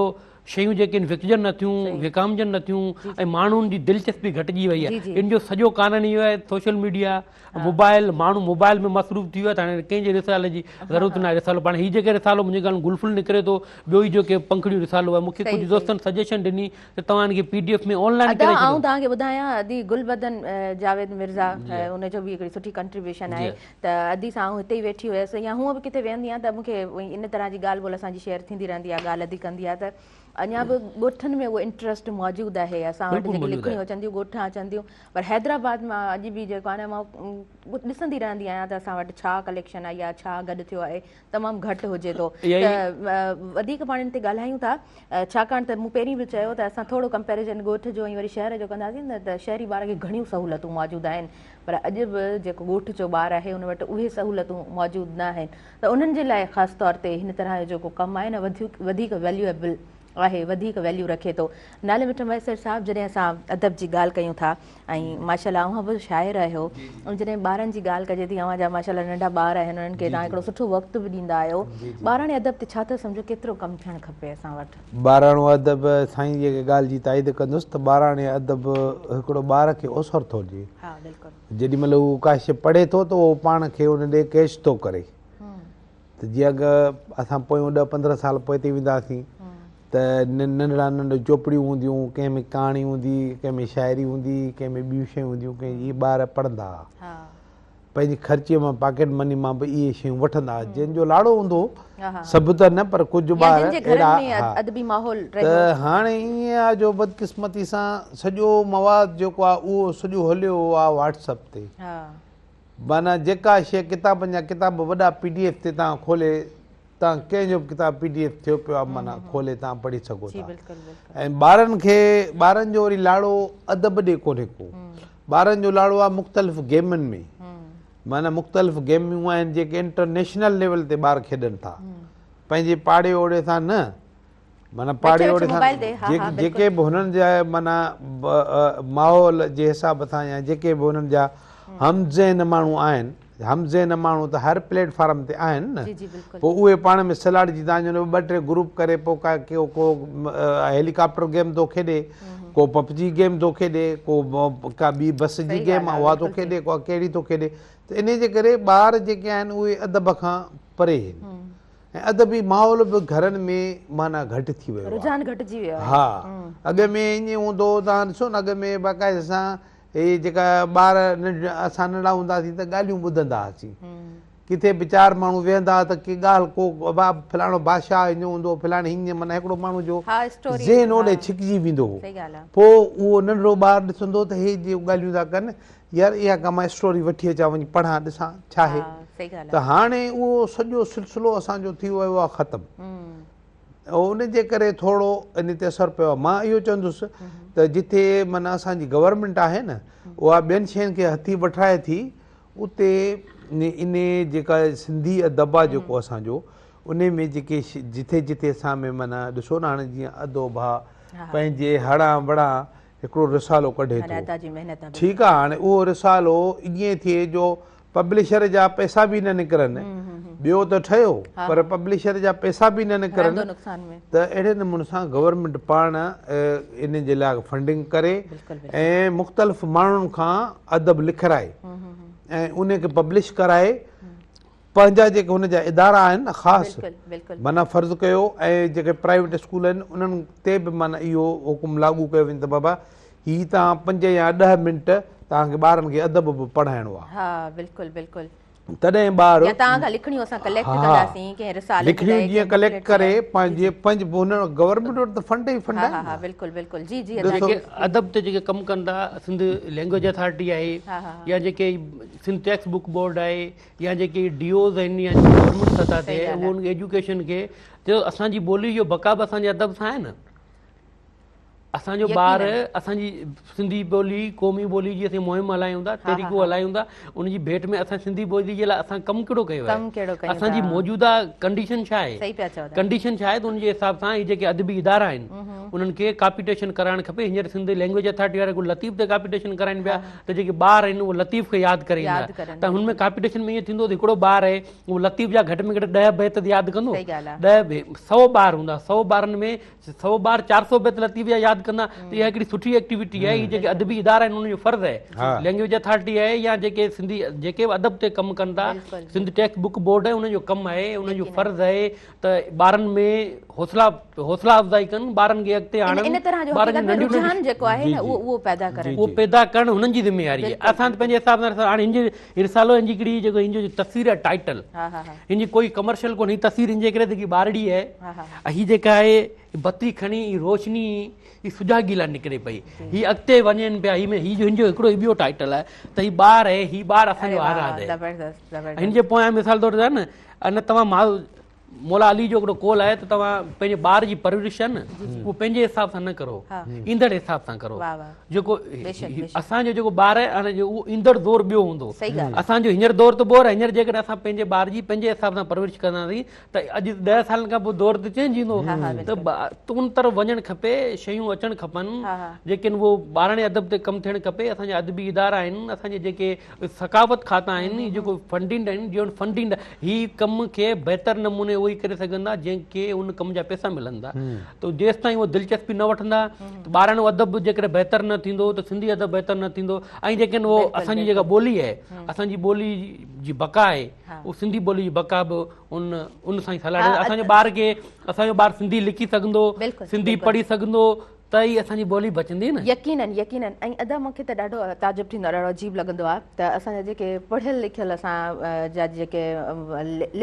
شيون جيڪي آهن وڪجن نٿيون وڪامجن نٿيون ۽ ماڻهن جي دلچسپي گهٽجي وئي آهي ان جو سڄو ڪارڻ اهو آهي سوشل ميڊيا موبائل ماڻهو موبائل ۾ مصروف ٿي ويو آهي ته هاڻي ڪنهن جي رسالي جي ضرورت ناهي رسالو پاڻ هي جيڪي رسالو منهنجي خيال ۾ گل ڦل نڪري ٿو ٻيو هي جيڪي پنکڙيون رسالو آهي مونکي ڪجهه دوستن سجيشن ڏني ته توهان ان کي P D F ۾ on line ڪري ڇڏيو. ادا آئون توهان کي ٻڌايان ادي گلبدن جاويد مرزا ان جو به هڪڙي سٺي ڪنٽريبيوشن آهي ته ادي سان آئون هتي ئي ويٺي هيس يا هونء به ڪٿي ويهندي آهيان ته مون کي ان طرح جي ڳالهه ٻولهه اسان جي شيئر ٿيندي رهندي آهي ڳالهه ادي ڪندي آهي ته اڃا به ڳوٺن ۾ اهو انٽرسٽ موجود آهي اسان وٽ جيڪي لکڻيون اچن ٿيون ڳوٺان اچن ٿيون پر حيدرآباد مان اڄ به جيڪو آهي نه مان ڏسندي رهندي آهيان ته اسان وٽ ڇا ڪليڪشن آهي يا ڇا گڏ ٿيو آهي تمام گهٽ هجي ٿو ته وڌيڪ پاڻ ان تي ڳالهايون ٿا ڇاڪاڻ ته مون پهرين به چيو ته اسان ٿورو ڪمپيريزن ڳوٺ جو ۽ وري شهر جو ڪنداسين نه ته شهري ٻار کي گهڻيون سهولتون موجود آهن پر اڄ به جيڪو ڳوٺ جو ٻار آهي ان وٽ اهي سهولتون موجود نه آهن ته انهن جي لاء خاص طور تي هن طرح جو جيڪو ڪم آهي نه وڌيڪ ويليوئيبل آهي وڌيڪ ويليو رکي ٿو. نالي مٺ مهيسر صاحب جڏهن اسان ادب جي ڳالهه ڪيون ٿا ۽ ماشاء الله اوهان به شاعر آهيو ۽ جڏهن ٻارن جي ڳالهه ڪجي ٿي اوهان جا ماشاء الله ننڍا ٻار آهن انهن کي توهان هڪڙو سٺو وقت به ڏيندا آهيو ٻاراڻي ادب تي ڇا ٿا سمجهو ڪيترو ڪم ٿيڻ کپي اسان وٽ؟ ٻاراڻو ادب سائين جي ڳالهه جي تائيد ڪندس ته ٻاراڻي ادب هڪڙو ٻار کي اوسر ٿو ڏئي جيڏي مهل هو ڪا شيء پڙهي ٿو ته اهو پاڻ کي ان ڏي ڪيچ ٿو ڪري ته جيئن اڳ اسان پويون ڏهه 15 سال پوئتي وينداسين ته ننڍڙا ننڍڙيون چوپڙيون هونديون ڪنهن ۾ ڪهاڻي هوندي ڪنهن ۾ شاعري هوندي ڪنهن ۾ ٻيون شيون هونديون ڪنهن اهي ٻار پڙهندا هئا پنهنجي خرچي مان پاڪيٽ مني مان به اهي شيون وٺندا هئا جن جو لاڙو هوندو هو سڀ ته نه پر ڪجهه ٻار اهڙا ته هاڻي ائين آهي جو بدقسمتي سان سڄو مواد جيڪو آهي اهو سڄو هليو آهي واٽس اپ تي معنيٰ جيڪا شيء ڪتابن جا ڪتاب وڏا پي ڊي ايف تي توهان کولي توهان ڪنهن جو به ڪتاب پي ڊي ايف ٿيو پيو آهي معنيٰ کولي توهان پڙهي سگهو ٿا ۽ ٻارن کي ٻارن جو وري لاڙو ادب ڏي ڪونهي ڪو ٻارن جو لاڙو آهي مختلف گيمن ۾ معنيٰ مختلف گيمون آهن جيڪي انٽرنيشنل ليول تي ٻار کيڏن ٿا پنهنجي پاڙي اوڙي سان نه معنيٰ پاڙي اوڙي سان جيڪي به هنن جا معنيٰ ماحول جي حساب سان يا جيڪي به هنن جا هم ذهن ماڻهو آهن هم ذهن ماڻهو ته هر پليٽ فارم تي آهن نه پوء اهي پاڻ ۾ سلاڙجي تان جو ٻه ٽي گروپ ڪري پوء ڪا ڪو ڪو هيليڪاپٽر گيم ٿو کيڏي ڪو پب جي گيم ٿو کيڏي ڪو ڪا ٻي بس جي گيم اها ٿو کيڏي ڪو ڪهڙي ٿو کيڏي ته انهي جي ڪري ٻار جيڪي آهن اهي ادب کان پري آهن. ۽ ادبي ماحول به گهرن ۾ معنيٰ گهٽ ٿي ويو آهي. رجحان گهٽجي ويو آهي. ها اڳ ۾ ائين هوندو هو توهان ڏسو نه اڳ ۾ باقاعده سان هي جيڪا ٻار اسان ننڍا هوندا هئاسين ته ڳالهيون ٻڌندا هئاسين. ڪٿي به چار ماڻهو ويهندا هئا ته ڪي ڳالهه ڪو ابا فلاڻو بادشاهه هيئن هوندو هو فلاڻي هيئن معنيٰ هڪڙو ماڻهو جو ذهن اوڏي ڇڪجي ويندو هو. پوء اهو ننڍڙو ٻار ڏسندو هو ته هي جي ڳالهيون ٿا ڪن يار اها ڪا مان اسٽوري وٺي اچان وڃي پڙهان ڏسان ڇا آهي ته هاڻي اهو سڄو سلسلو اسان جو ٿي ويو آهي ختم ان جي ڪري ٿورو ان تي اثر پيو آهي مان اهو چوندس ته جتي معنيٰ اسان جي گورنمينٽ آهي نه اها ٻين شين کي هٿي وٺرائي ٿي اتي ان جيڪا سنڌي ادب آهي جيڪو اسان جو ان ۾ جيڪي جٿي جٿي اسان ۾ معنيٰ ڏسو نه هاڻي جيئن ادو ڀاء پنهنجي هڙان وڙان هڪڙو رسالو ڪڍي ٿو. ٺيڪ آ هاڻي اهو رسالو ائين ٿئي جو پبلشر جا پئسا به نه نڪرن، ٻيو ته ٺهيو پر پبلشر جا پئسا به نه نڪرن ته اهڙي نموني سان گورنمينٽ پاڻ ان جي لاء فنڊنگ ڪري ۽ مختلف ماڻهن کان ادب لکرائي ۽ ان کي پبلش ڪرائي پنهنجا جيڪي هن جا ادارا آهن نه خاص معنيٰ فرض ڪيو ۽ جيڪي پرائيويٽ اسڪول آهن انهن تي به معنيٰ اهو حڪم لاڳو ڪيو وڃي ته بابا هي توهان 5 يا 10 منٽ توهان کي ٻارن کي ادب به پڙهائڻو آهي. ها بلڪل بلڪل. تڏهن ٻار يا توهان کان لکڻيون اسان ڪليڪٽ ڪنداسين ڪنهن رسالي جي لاء لکڻيون جيئن ڪليڪٽ ڪري پنهنجي پنهنجي هن گورنمينٽ وٽ ته فنڊ ئي فنڊ آهن. ها ها بلڪل بلڪل جي جي جيڪي ادب تي جيڪي ڪم ڪن ٿا سنڌ لينگويج اٿارٽي آهي يا جيڪي سنڌ ٽيڪسٽ بڪ بورڊ آهي يا جيڪي ڊي اوز آهن يا گورنمينٽ سطح تي اهو ان ايجوڪيشن کي چيو اسان جي ٻولي جو بقا به اسان جي ادب سان آهي نه اسان جو ٻار اسان جي سنڌي ٻولي قومي ٻولي جي اسين مهم هلايون ٿا تحريڪون هلايون ٿا ان جي ڀيٽ ۾ اسان سنڌي ٻولي جي لاء اسان ڪم ڪهڙو ڪيو آهي اسان جي موجوده ڪنڊيشن ڇا آهي ڪنڊيشن ڇا آهي ته ان جي حساب سان هي جيڪي ادبي ادارا آهن انهن کي ڪاپيٽيشن ڪرائڻ کپي هينئر سنڌ لينگويج اٿارٽي وارا لطيف تي ڪاپيٽيشن ڪرائن پيا ته جيڪي ٻار آهن اهي لطيف کي ياد ڪري ايندا ته هن ۾ ڪامپيٽيشن ۾ ائين ٿيندو ته هڪڙو ٻار آهي اهو لطيف جا گهٽ ۾ گهٽ 10 بيت ياد ڪندو 10 100 ٻار هوندا 100 ٻارن ۾ 100 ٻار 400 بيت لطيف جا ياد ڪندا ته اها هڪڙي سٺي ايڪٽيوٽي آهي هي جيڪي ادبي ادارا آهن انهن جو فرض آهي لينگويج اٿارٽي آهي يا جيڪي سنڌي جيڪي به ادب تي ڪم ڪن ٿا سنڌ ٽيڪسٽ بڪ بورڊ آهي انهن جو ڪم آهي انهن جو فرض آهي ته ٻارن ۾ حوصلا حوصلا افزائي ڪن ٻارن کي اڳتي آڻن ان طرح جو ٻارن حقيقت ۾ رجحان جيڪو آهي نه اهو اهو پيدا ڪرڻ اهو پيدا ڪرڻ هنن جي ذميواري آهي اسان ته پنهنجي حساب سان هاڻي هن جي رسالو هن جي هڪڙي جيڪو هن جو تصوير آهي ٽائيٽل هن جي ڪوئي ڪمرشل ڪونهي تصوير هن جي ڪري جيڪي ٻارڙي آهي هي جيڪا آهي بتي کڻي هي روشني هي سجاڳي لاء نڪري پئي هي اڳتي وڃن پيا هي ۾ هي جو هن جو هڪڙو ٻيو ٽائيٽل آهي ته هي ٻار آهي هي ٻار اسان جو آزاد آهي زبردست هن جي پويان مثال طور نه ان توهان ماء مولا علي جو هڪڙو قول آهي ته توهان پنهنجي ٻار جي پرورش آهي نه اهو پنهنجي حساب سان نه ڪرو ايندڙ حساب سان ڪرو جيڪو اسان جو جيڪو ٻار آهي هاڻي اهو ايندڙ دور ٻيو هوندو اسان جو هينئر دور ته بور آهي هينئر جيڪڏهن اسان پنهنجي ٻار جي پنهنجي حساب سان پرورش ڪنداسين ته اڄ 10 سالن کان پوء دور ته چينج ايندو ته ان طرف وڃڻ کپي شيون اچڻ کپن جيڪي اهو ٻاراڻي ادب تي ڪم ٿيڻ کپي اسان جا ادبي ادارا آهن اسان جي جيڪي ثقافت کاتا آهن هي جيڪو فنڊنگ آهن جيئن فنڊنگ هي ڪم کي بهتر نموني اهو ئي ڪري سگهندا جنهن کي ان ڪم جا پئسا ملندا ته جيستائين اهو دلچسپي نه وٺندا ته ٻاراڻو ادب جيڪڏهن بهتر نه ٿيندو ته سنڌي ادب بهتر نه ٿيندو ۽ جيڪڏهن اهو اسان جي جيڪا ٻولي آهي اسان جي ٻولي جي بقا آهي اهو سنڌي ٻولي جي بقا به ان ان سان ئي سلهاڙيل اسان جي ٻار کي اسان جو ٻار سنڌي لکي سگهندو سنڌي پڙهي سگهندو ته ئي اسان جي ٻولي بچندي نه. يقينن يقينن ۽ ادا مون کي ته ڏاڍو تعجب ٿيندو آهي ڏاڍو عجيب لڳندو آهي ته اسان جا جيڪي پڙهيل لکيل اسان جا جيڪي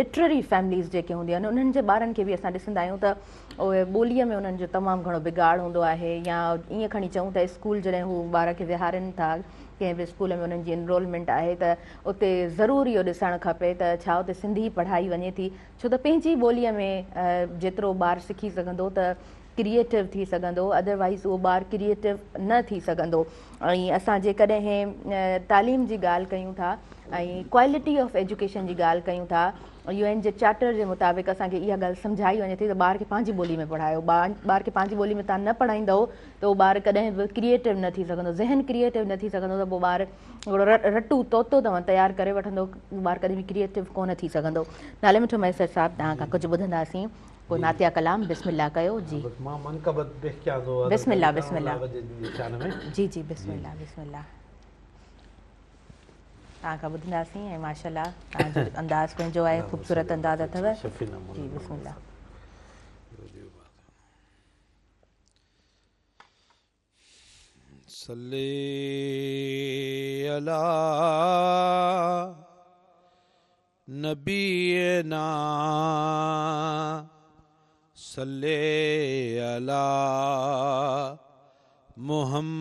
لٽرري فيمليز جيڪي هونديون آهن انهن جي ٻارن کي به اسان ڏسندا آهيون ته اهي ٻوليء ۾ انهن جو تمام گهڻو بگاڙ هوندو آهي يا ائين کڻي چئون ته اسڪول جڏهن هو ٻار کي ويهارين ٿا ڪنهن به اسڪول ۾ انهن جي انرولمينٽ آهي ته اتي ضرور اهو ڏسڻ کپي ته ڇا اتي سنڌي پڙهائي وڃي ٿي ڇو ته پنهنجي ٻوليء ۾ جيترو ٻار سکي سگهندو ته ڪريئيٽو ٿي سگهندو ادروائيز اهو ٻار ڪريئيٽو نه ٿي سگهندو ۽ اسان جيڪڏهن تعليم جي ڳالهه ڪيون ٿا ۽ ڪوالٽي آف ايجوڪيشن جي ڳالهه ڪيون ٿا يو اين جي چارٽر جي مطابق اسان کي اها ڳالهه سمجهائي وڃي ٿي ته ٻار کي پنهنجي ٻولي ۾ پڙهايو ٻار کي پنهنجي ٻولي ۾ توهان نه پڙهائيندؤ ته اهو ٻار ڪڏهن به ڪريئيٽو نه ٿي سگهندو ذهن ڪريئيٽو نه ٿي سگهندو ته پوء ٻار هڪڙو رٽو طوطو توهان تيار ڪري وٺندو ٻار ڪڏهن به ڪريئيٽو ڪونه ٿي سگهندو نالي مٺو مهيسر صاحب توهان کان ڪجهه ٻڌنداسين پوء نعتيه ڪلام بسم الله ڪيو جي. بس مان منقبت پيش ڪيان ٿو بسم حضرت الله علي بسم ڪرم الله الله وجه جي شان ۾. جي جي بسم الله بسم الله. توهان کان ٻڌنداسين ۽ ماشاءالله توهان جو انداز پنهنجو آهي خوبصورت انداز اٿو جي بسم الله. صلي علي نبينا صلي علي محمد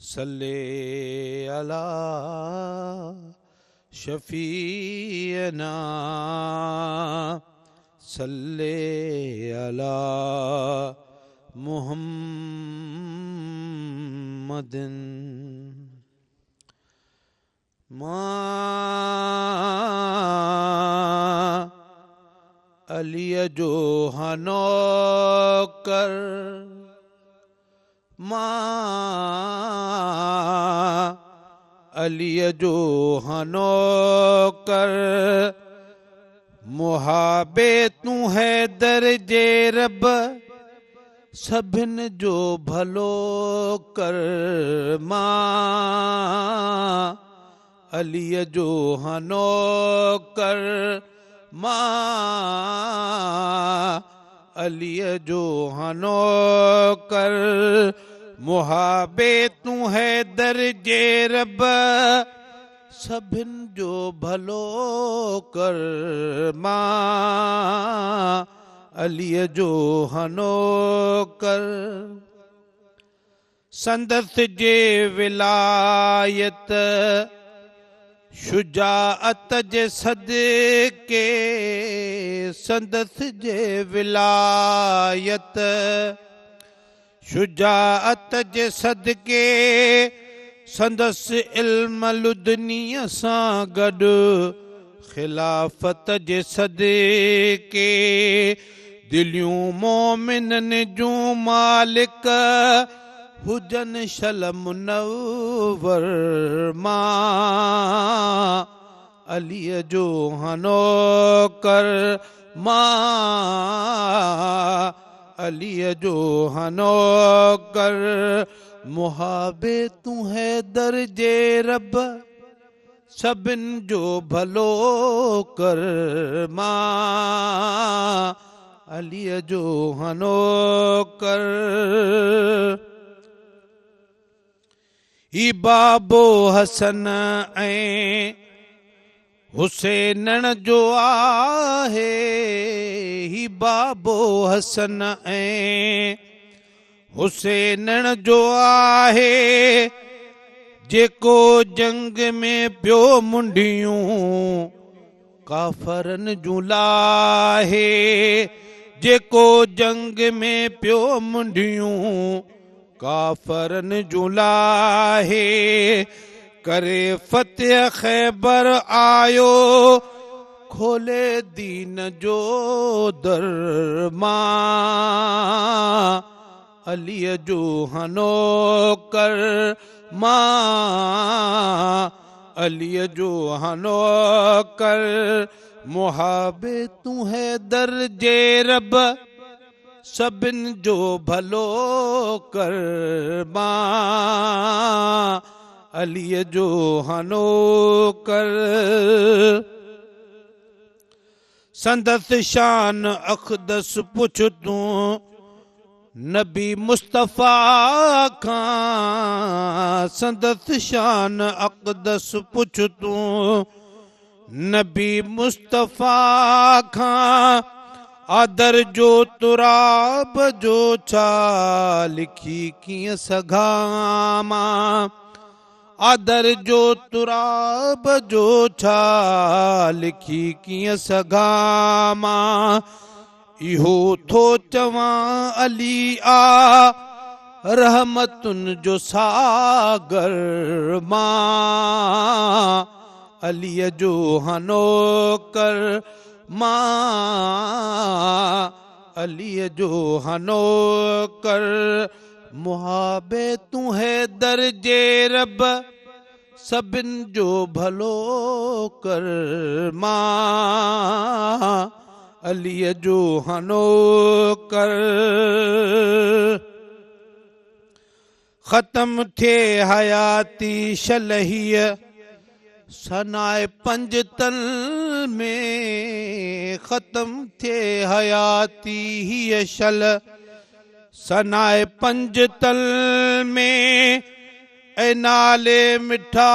صلي علي شفيعنا صلي علي محمد مان عليء جو هان نوڪر مان عليء جو هان نوڪر محابي تون حيدر جي رب سڀن جو ڀلو ڪر مان عليء جو هان نوڪر مان عليء جو هان نوڪر محابي تون حيدر جي رب سڀن جو ڀلو ڪر مان عليء جو هان نوڪر سندس جي ولايت شجاعت جي صدقي سندس جي ولايت شجاعت جي صدقي سندس علم لدنيء سان گڏ خلافت جي صدقي دليون مومنن جون مالڪ هجن شل منور مان عليء جو هان نوڪر مان عليء جو هان نوڪر محابي تون حيدر جي رب سڀن جو ڀلو ڪر مان عليء جو هان نوڪر. هي بابو حسن ۽ حسينڻ جو آهي هي بابو حسن ۽ حسينڻ جو آهي جيڪو جنگ ۾ پيو منڍيون ڪافرن جون لاهي جيڪو جنگ ۾ پيو منڍيون ڪافرن جون لاهي ڪري فتح خيبر آيو کولي دين جو در مان عليء جو هان نوڪر مان عليء جو هان نوڪر محابي تون حيدر جي رب سڀن جو ڀلو ڪر مان عليء جو هان نوڪر. سندس شان اقدس پڇ تون نبي مصطفيٰ کان سندس شان اقدس پڇ تون نبي مصطفيٰ کان آدر جو تراب جو ڇا لکي ڪيئن سگهان مان آدر جو تراب جو ڇا لکي ڪيئن سگهان مان اهو ٿو چوان علي آ رحمتن جو ساگر مان عليء جو هان نوڪر مان عليء جو هان نوڪر محابي تون حيدر جي رب سڀن جو ڀلو ڪر مان عليء جو هان نوڪر. ختم ٿئي حياتي شل هيء ثناء پنجتن ۾، ختم ٿئي حياتي هيء شل ثناء پنجتن ۾، اي نالي مٺا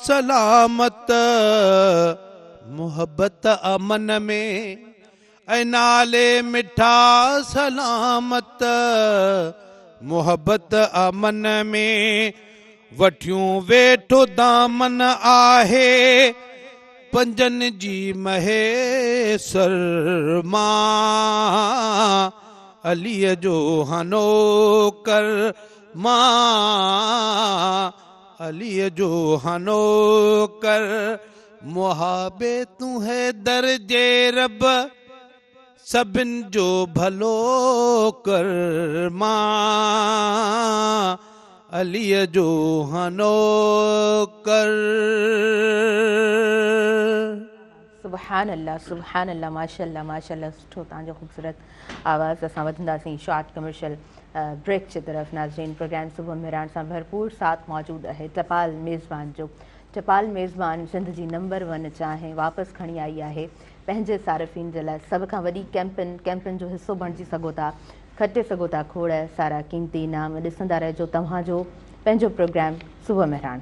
سلامت محبت امن ۾، اي نالي مٺا سلامت محبت امن ۾، وٺيون ويٺو دامن آهي پنجن جي مهيسر مان عليء جو هنوڪر مان عليء جو هنوڪر محابي تون حيدر جي رب سڀن جو ڀلو ڪر مان عليء جو هنوڪر. سبحان الله سبحان الله ماشاءالله ماشاءالله سٺو توهان جو خوبصورت آواز اسان وڌنداسين شارٽ ڪمرشل بريڪ جي طرف ناظرين پروگرام صبح مهراڻ سان ڀرپور ساٿ موجود آهي ٽپال ميزبان جو ٽپال ميزبان سنڌ جي نمبر ون چانهه واپس کڻي آئي آهي پنهنجي صارفين جي لاء سڀ کان وڏي ڪيمپين ڪيمپين جو حصو بڻجي سگهو ٿا کٽي سگهو ٿا کوڙ سارا قيمتي انعام ڏسندا رهجو توهان جو پنهنجو پروگرام صبح مهراڻ.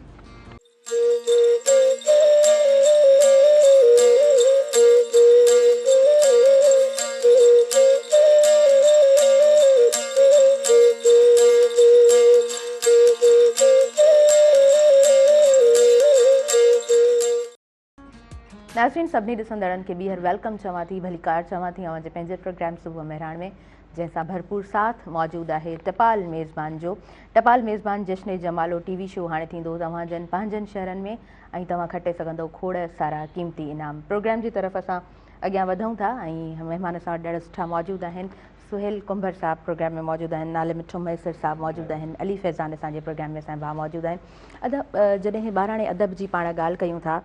ناظرين سڀني ڏسندڙن کي ٻيهر welcome چوان ٿي ڀليڪار چوان ٿي اوهان جي پنهنجي پروگرام صبح مهراڻ ۾ جنهن سان ڀرپور ساٿ موجود آهي ٽپال ميزبان جو ٽپال ميزبان جشن جمالو ٽي وي شو هاڻي ٿيندو توهان جن پنهنجن شهرن ۾ ۽ توهان کٽي سگهندو کوڙ سارا قيمتي انعام پروگرام جي طرف اسان اڳيان وڌون ٿا ۽ مهمان اسان وٽ ڏاڍا سٺا موجود آهن سهيل ڪنڀر صاحب پروگرام ۾ موجود آهن، نالي مٺو مهيسر صاحب موجود آهن، علي فيضان اسان جي پروگرام ۾ اسان جا ڀاء موجود آهن. ادا جڏهن ٻاراڻي ادب جي پاڻ ڳالهه ڪيون ٿا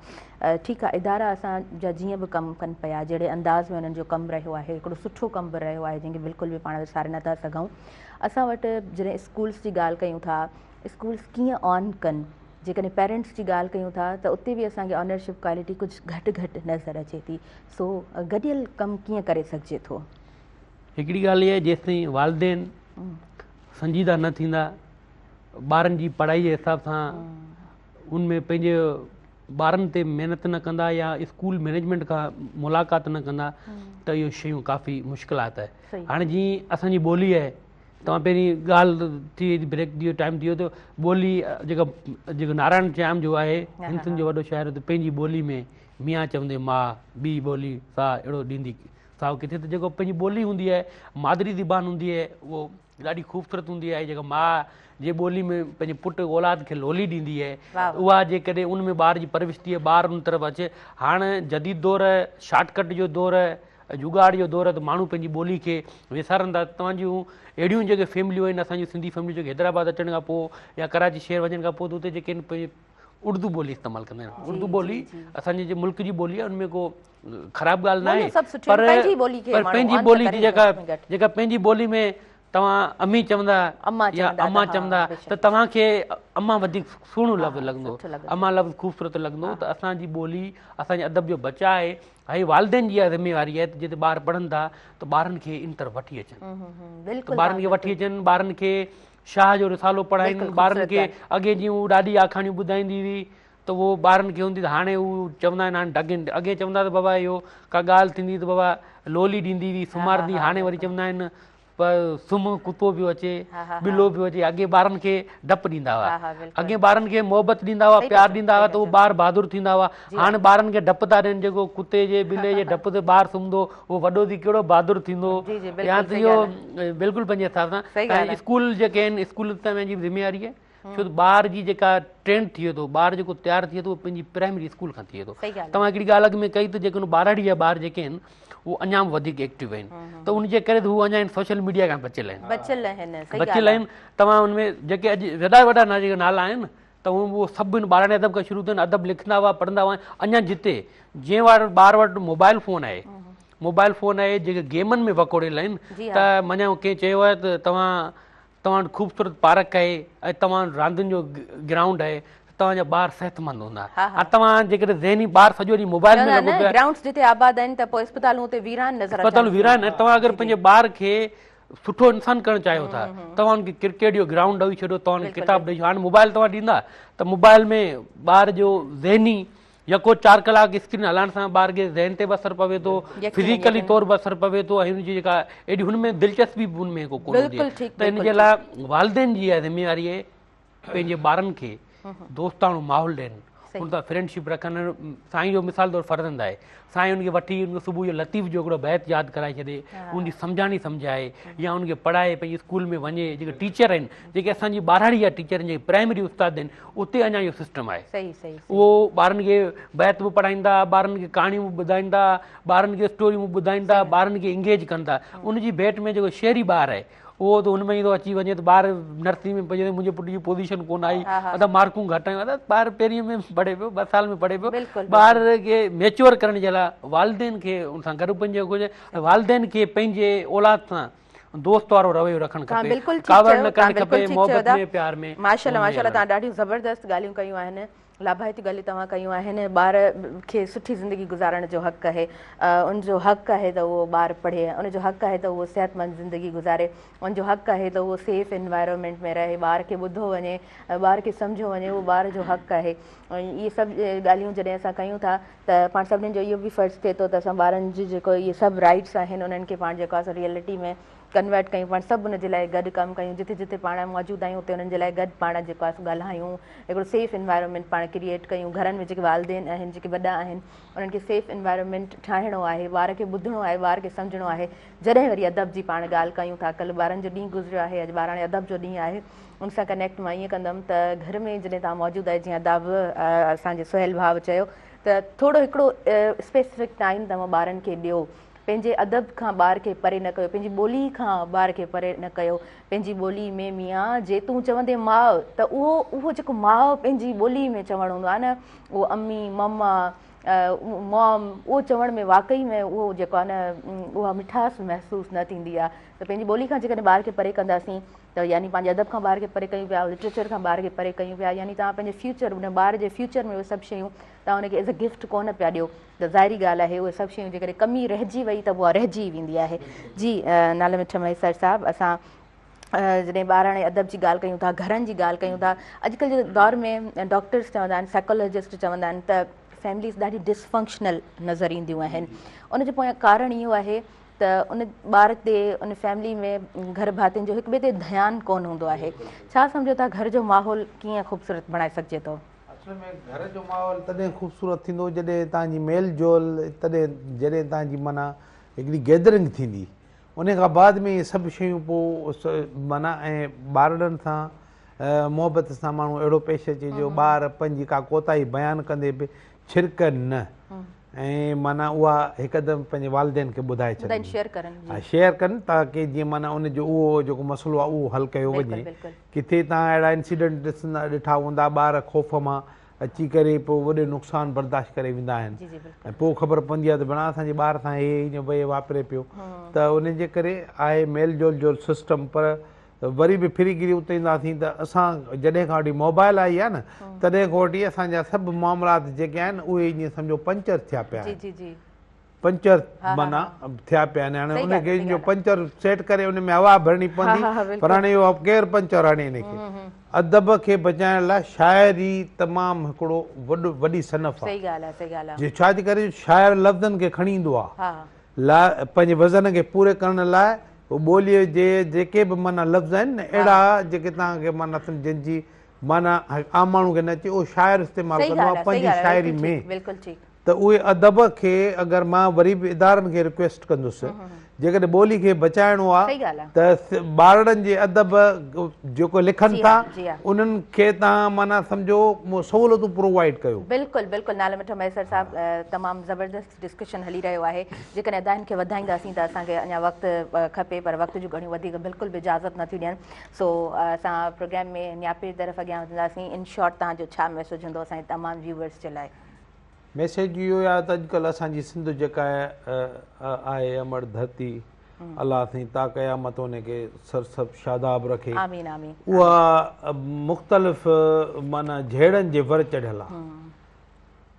ٺيڪ آهي ادارا اسان جا جيئن به ڪم ڪن پيا جهڙي انداز ۾ انهن جو ڪم رهيو آهي هڪڙو سٺو ڪم به رهيو آهي جنهن کي بلڪل به پاڻ وساري نٿا سگهون اسان وٽ جڏهن اسڪولس جي ڳالهه ڪيون ٿا اسڪولس ڪيئن آن ڪن جيڪڏهن پيرنٽس جي ڳالهه ڪيون ٿا ته اتي به اسان کي آنرشپ ڪوالٽي ڪجهه گهٽ گهٽ نظر اچي ٿي سو گڏيل ڪم ڪيئن ڪري سگهجي ٿو؟ هڪڙي ڳالهه اها آهي جيستائين والدين سنجيده نه ٿيندا ٻارن جي پڙهائي جي حساب سان ان ۾ پنهنجي ٻارن تي محنت نه ڪندا يا اسڪول مينيجمينٽ کان ملاقات نه ڪندا ته اهو شيون ڪافي مشڪلات آهي هاڻي جيئن اسان جي ٻولي آهي توهان پهرين ڳالهه ٿي بريڪ جو ٽائيم ٿي ويو ته ٻولي جيڪا جيڪو نارائڻ شيام جو آهي هندن جو وڏو شاعر ته پنهنجي ٻولي ۾ ميان چوندي ماء ٻي ٻولي سا اهڙو ڏيندي سائو ڪٿي ته جيڪو پنهنجي ٻولي هوندي آهي مادري زبان هوندي آهي اهو ڏاڍي خوبصورت هوندي آهي جيڪا ماء جي ٻولي ۾ پنهنجي پٽ اولاد کي لولي ڏيندي آهي اها جيڪڏهن ان ۾ ٻار جي پرورش ٿئي ٻار ان طرف اچي هاڻ جديد دور شارٽ ڪٽ جو دور جگاڙ جو دور ته ماڻهو پنهنجي ٻولي کي وسارن ٿا توهان جون اهڙيون جيڪي فيمليون آهن اسان جون سنڌي فيمليون جيڪي حيدرآباد اچڻ کان پوء يا ڪراچي شهر وڃڻ کان پوء ته اتي جيڪي آهن اردو ٻولي استعمال ڪندا آهن اردو ٻولي اسان جي ملڪ جي ٻولي آهي ان ۾ ڪو خراب ڳالهه ناهي پر پنهنجي ٻولي جي جيڪا جيڪا پنهنجي ٻولي ۾ توهان امي چوندا يا اما چوندا ته توهان کي اما وڌيڪ سهڻو لفظ لڳندو اما لفظ خوبصورت لڳندو ته اسان جي ٻولي اسان جي ادب جو بچاء آهي هي والدين جي ذميواري آهي ته جتي ٻار پڙهن ٿا ته ٻارن کي ان طرف وٺي اچن ٻارن کي وٺي اچن ٻارن کي شاهه جو رسالو پڙهائين ٻارن کي اڳي جيئن هو ڏاڏي آکاڻيون ٻڌائيندي هئي ته اهو ٻارن کي هوندي ته هاڻي هو چوندا آهن هاڻي ڍڳين اڳي چوندا ته بابا اهو ڪا ڳالهه ٿيندي ته بابا لولي ڏيندي هئي سمهارندي هاڻي وري چوندا آهن سمهه ڪتو پيو اچي ٻلو پيو اچي اڳي ٻارن کي ڊپ ڏيندا هئا اڳي ٻارن کي محبت ڏيندا هئا پيار ڏيندا هئا ته اهو ٻار بهادر ٿيندا هئا هاڻي ٻارن کي ڊپ ٿا ڏين جيڪو ڪتي جي ٻلي جي ڊپ تي ٻار سمهندو اهو وڏو ٿي ڪهڙو بهادر ٿيندو يا ته اهو بلڪل پنهنجي حساب سان اسڪول جيڪي آهن اسڪول تي جي ذميواري آهي ڇو ته ٻار جي جيڪا ٽرينڊ ٿئي ٿو ٻار جيڪو تيار ٿئي ٿو اهو پنهنجي پرائمري اسڪول کان ٿئي ٿو توهان هڪڙي ڳالهه اڳ ۾ ڪئي ته جيڪي ٻارڙي جا ٻار جيڪي آهن اهو اڃا به وڌيڪ ايڪٽو آهن ته ان جي ڪري ته هو اڃا آهن سوشل ميڊيا کان بچيل آهن بچيل آهن بچيل آهن توهان ان ۾ جيڪي اڄ وڏا وڏا جيڪي نالا آهن ته اهو سڀ ان ٻاراڻي ادب کان شروع ٿين ادب لکندا هئا پڙهندا هئا اڃا جتي جنهن وارو ٻار وٽ موبائل فون آهي موبائل فون آهي جيڪي گيمن ۾ وڪوڙيل آهن ته مڃان ڪنهن چيو آهي ته توهان توهان وٽ خوبصورت پارڪ آهي ۽ توهان وٽ راندين جو گرائونڊ آهي ته توهان جا ٻار صحتمند هوندا ۽ توهان جيڪڏهن ذهني ٻار سڄو ڏينهن موبائل ۾ لڳو پيو آهي. گرائونڊس جتي آباد آهن ته پوء اسپتالون اتي ويران نظر اچن. اسپتالون ويران ۽ توهان اگر پنهنجي ٻار کي سٺو انسان ڪرڻ چاهيو ٿا توهان ان کي ڪرڪيٽ جو گرائونڊ ڏئي ڇڏيو توهان ان کي ڪتاب ڏئي ڇڏيو هاڻي موبائل توهان ڏيندا ته موبائل ۾ ٻار جو ذهني يڪو 4 ڪلاڪ اسڪرين هلائڻ سان ٻار کي ذهن تي به اثر پوي ٿو فزيڪلي طور به اثر پوي ٿو ۽ ان جي جيڪا ايڏي هن ۾ دلچسپي به ان ۾ ڪو ڪونه هوندي آهي ته ان جي لاء والدين جي اها ذميواري آهي پنهنجي ٻارن کي دوستاڻو ماحول ڏين ان سان فرينڊشپ رکن. سائين جو مثال طور فرزند آهي سائين ان کي وٺي ان کي صبح جو لطيف جو هڪڙو بيت ياد ڪرائي ڇڏي ان جي سمجهاڻي سمجهائي يا ان کي پڙهائي پنهنجي اسڪول ۾ وڃي جيڪي ٽيچر آهن جيڪي اسان جي ٻهراڙي جا ٽيچر آهن جيڪي پرائمري استاد آهن اتي اڃا اهو سسٽم آهي اهو ٻارن کي بيت به پڙهائيندا ٻارن کي ڪهاڻيون به ٻڌائيندا ٻارن کي اسٽوريون به ٻڌائيندا ٻارن کي انگيج ڪندا ان جي ڀيٽ ۾ جيڪو شهري ٻار آهي اهو ته هن ۾ ئي ٿو اچي وڃي ته ٻار نرسري ۾ پڙهي منهنجي پٽ جي پوزيشن ڪونه آئي ادا مارڪون گهٽ آيون ادا ٻار پهرين ۾ پڙهي پيو 2 سال ۾ پڙهي پيو ٻار کي ميچوئر ڪرڻ جي لاء والدين کي ان سان گڏ پنهنجي گهرجي ۽ والدين کي پنهنجي اولاد سان دوست وارو رويو رکڻ کپي ڪاوڙ نه ڪرڻ کپي محبت ۾ پيار ۾ ماشاءالله ماشاءالله توهان ڏاڍيون زبردست ڳالهيون ڪيون آهن لاڀائتيون ڳالهيون توهان ڪيون آهن ٻار کي سٺي زندگي گذارڻ جو حق آهي ان جو حق آهي ته اهو ٻار پڙهي ان جو حق آهي ته اهو صحتمند زندگي گذاري ان جو حق آهي ته اهو سيف انوائرمينٽ ۾ رهي ٻار کي ٻڌو وڃي ٻار کي سمجهيو وڃي اهو ٻار جو حق آهي ۽ اهي سڀ ڳالهيون جڏهن اسان ڪيون ٿا ته پاڻ سڀني جو اهو به فرض ٿئي ٿو ته اسان ٻارن جي جيڪو اهي سڀ رائٽس آهن انهن کي پاڻ جيڪو آهي سو ريئلٽي ۾ ڪنورٽ ڪيون پاڻ سڀ ان جي لاء گڏ ڪم ڪيون جتي جتي پاڻ موجود آهيون اتي انهن جي لاء گڏ پاڻ جيڪو آهي سو ڳالهايون هڪڙو سيف انوائرمينٽ پاڻ ڪريئيٽ ڪيون گهرن ۾ جيڪي والدين آهن جيڪي وڏا آهن انهن کي سيف انوائرمينٽ ٺاهڻو آهي ٻار کي ٻڌڻو آهي ٻار کي سمجهڻو آهي جڏهن وري ادب جي پاڻ ڳالهه ڪيون ٿا ڪلهه ٻارن جو ڏينهن گذريو آهي اڄ ٻاراڻي ادب جو ڏينهن آهي ان سان ڪنيڪٽ مان ائين ڪندم ته گهر ۾ جڏهن توهان موجود آهيو جيئن ادا به اسان جي سهيل ڀاء چيو ته ٿورو هڪڙو اسپيسفڪ ٽائيم توهان ٻارن کي ڏيو پنهنجي ادب کان ٻار کي پري نه ڪيو، پنهنجي ٻولي کان ٻار کي پري نه ڪيو، پنهنجي ٻولي ۾ ميان جي تون چوندين ماء ته اهو اهو جيڪو ماء پنهنجي ٻولي ۾ چوڻ هوندو آهي نه اهو امي، مما، مام اهو چوڻ ۾ واقعي ۾ اهو جيڪو آهي نه اها مٺاس محسوس نه ٿيندي آهي ته پنهنجي ٻولي کان جيڪڏهن ٻار کي پري ڪنداسين ته يعني پنهنجي ادب کان ٻار کي پري ڪيون پيا لٽريچر کان ٻار کي پري ڪيون پيا يعني توهان پنهنجي فيوچر ان ٻار جي فيوچر ۾ اهي سڀ شيون توهان ان کي ايز اي گفٽ ڪونه پيا ڏيو ته ظاهري ڳالهه آهي اهي سڀ شيون جيڪڏهن ڪمي رهجي وئي ته اها رهجي ئي ويندي آهي جي نالي مٺ مهيسر صاحب اسان جڏهن ٻاراڻي ادب جي ڳالهه ڪيون ٿا گهرن جي ڳالهه ڪيون ٿا اڄڪلهه جي دور ۾ ڊاڪٽرس چوندا آهن سائيڪالاجسٽ چوندا آهن ته فيمليز ڏاڍي ڊسفنڪشنل نظر اينديون آهن ان جي پويان ڪارڻ اهو آهي ته ان ٻار تي ان فيملي ۾ گهر ڀاتين جو هڪ ٻئي تي ڌيان ڪونه هوندو آهي ڇا سمجهو ٿا گهر جو ماحول ڪيئن خوبصورت بڻائي سگهجي ٿو؟ اصل ۾ گهر جو ماحول تڏهن خوبصورت ٿيندو جڏهن توهان جي ميل جول تڏهن جڏهن توهان جي معنيٰ هڪڙي گيدرنگ ٿيندي ان کان بعد ۾ اهي سڀ شيون پوء معنيٰ ۽ ٻارڙن سان محبت سان ماڻهو اهڙو پيش اچي جو ٻار پنهنجي ڪا ڪوتاهي بيان ڪندي به ڇرڪن نه ۽ معنيٰ اها هڪدم پنهنجي والدين کي ٻڌائي ڇڏن شيئر ڪرن ها شيئر ڪن تاڪه جيئن معنيٰ ان جو اهو جيڪو مسئلو آهي اهو حل ڪيو وڃي ڪٿي توهان اهڙا انسيڊنٽ ڏسندا ڏٺا هوندا ٻار خوف مان اچي ڪري پوء وڏو نقصان برداشت ڪري ويندا آهن ۽ پوء خبر پوندي آهي ته ڀيڻا اسان جي ٻار سان هي ائين پئي واپري پيو ته ان جي ڪري آهي ميل جول جو سسٽم پر وري به ڦري گهري اتي اينداسين ته اسان جڏهن کان وٺي موبائل آئي آهي نه تڏهن کان وٺي اسان جا سڀ معاملات جيڪي آهن اهي ائين سمجهو پنچر ٿيا پيا آهن پنچر معنيٰ ٿيا پيا آهن هاڻي ان کي جو پنچر سيٽ ڪري ان ۾ هوا ڀرڻي پوندي پر هاڻي اهو ڪير پنچر هڻي ان کي ادب کي بچائڻ لاء شاعري تمام هڪڙو وڏو وڏي صنف آهي جي ڇا جي ڪري شاعر لفظن کي کڻي ايندو آهي لاء پنهنجي وزن کي پوري ڪرڻ لاء هو ٻوليء جي جيڪي به معنيٰ لفظ آهن نه اهڙا جيڪي توهان کي معنيٰ جن جي معنيٰ عام ماڻهو کي نه اچي اهو شاعر استعمال ڪندو آهي پنهنجي شاعري ۾ ته اهي ادب کي اگر مان وري به ادارن کي رڪويسٽ ڪندس جيڪڏهن ٻولي کي بچائڻو آهي ته ٻارڙن جي ادب جيڪو لکن ٿا انهن کي توهان معنيٰ سمجهو سهولتون پرووائيڊ ڪيو. بلڪل بلڪل نالي مٺو مهيسر صاحب تمام زبردست ڊسڪشن هلي رهيو آهي جيڪڏهن ادائن کي وڌائينداسين ته اسان کي اڃا وقت کپي پر وقت جون گهڙيون وڌيڪ بلڪل به اجازت نٿيون ڏين سو اسان پروگرام ۾ نياپي طرف اڳيان وڌنداسين ان شارٽ توهان جو ڇا ميسيج هوندو اسان جي تمام ويوورس جي لاء. ميسيج اهو آهي ته اڄڪلهه اسان جي سنڌ جيڪا آهي امڙ ڌرتي. الله سائين تا قيامت ان کي سرسبز شاداب رکي. آمين آمين. اها مختلف معنيٰ جهيڙن جي ور چڙهيل آ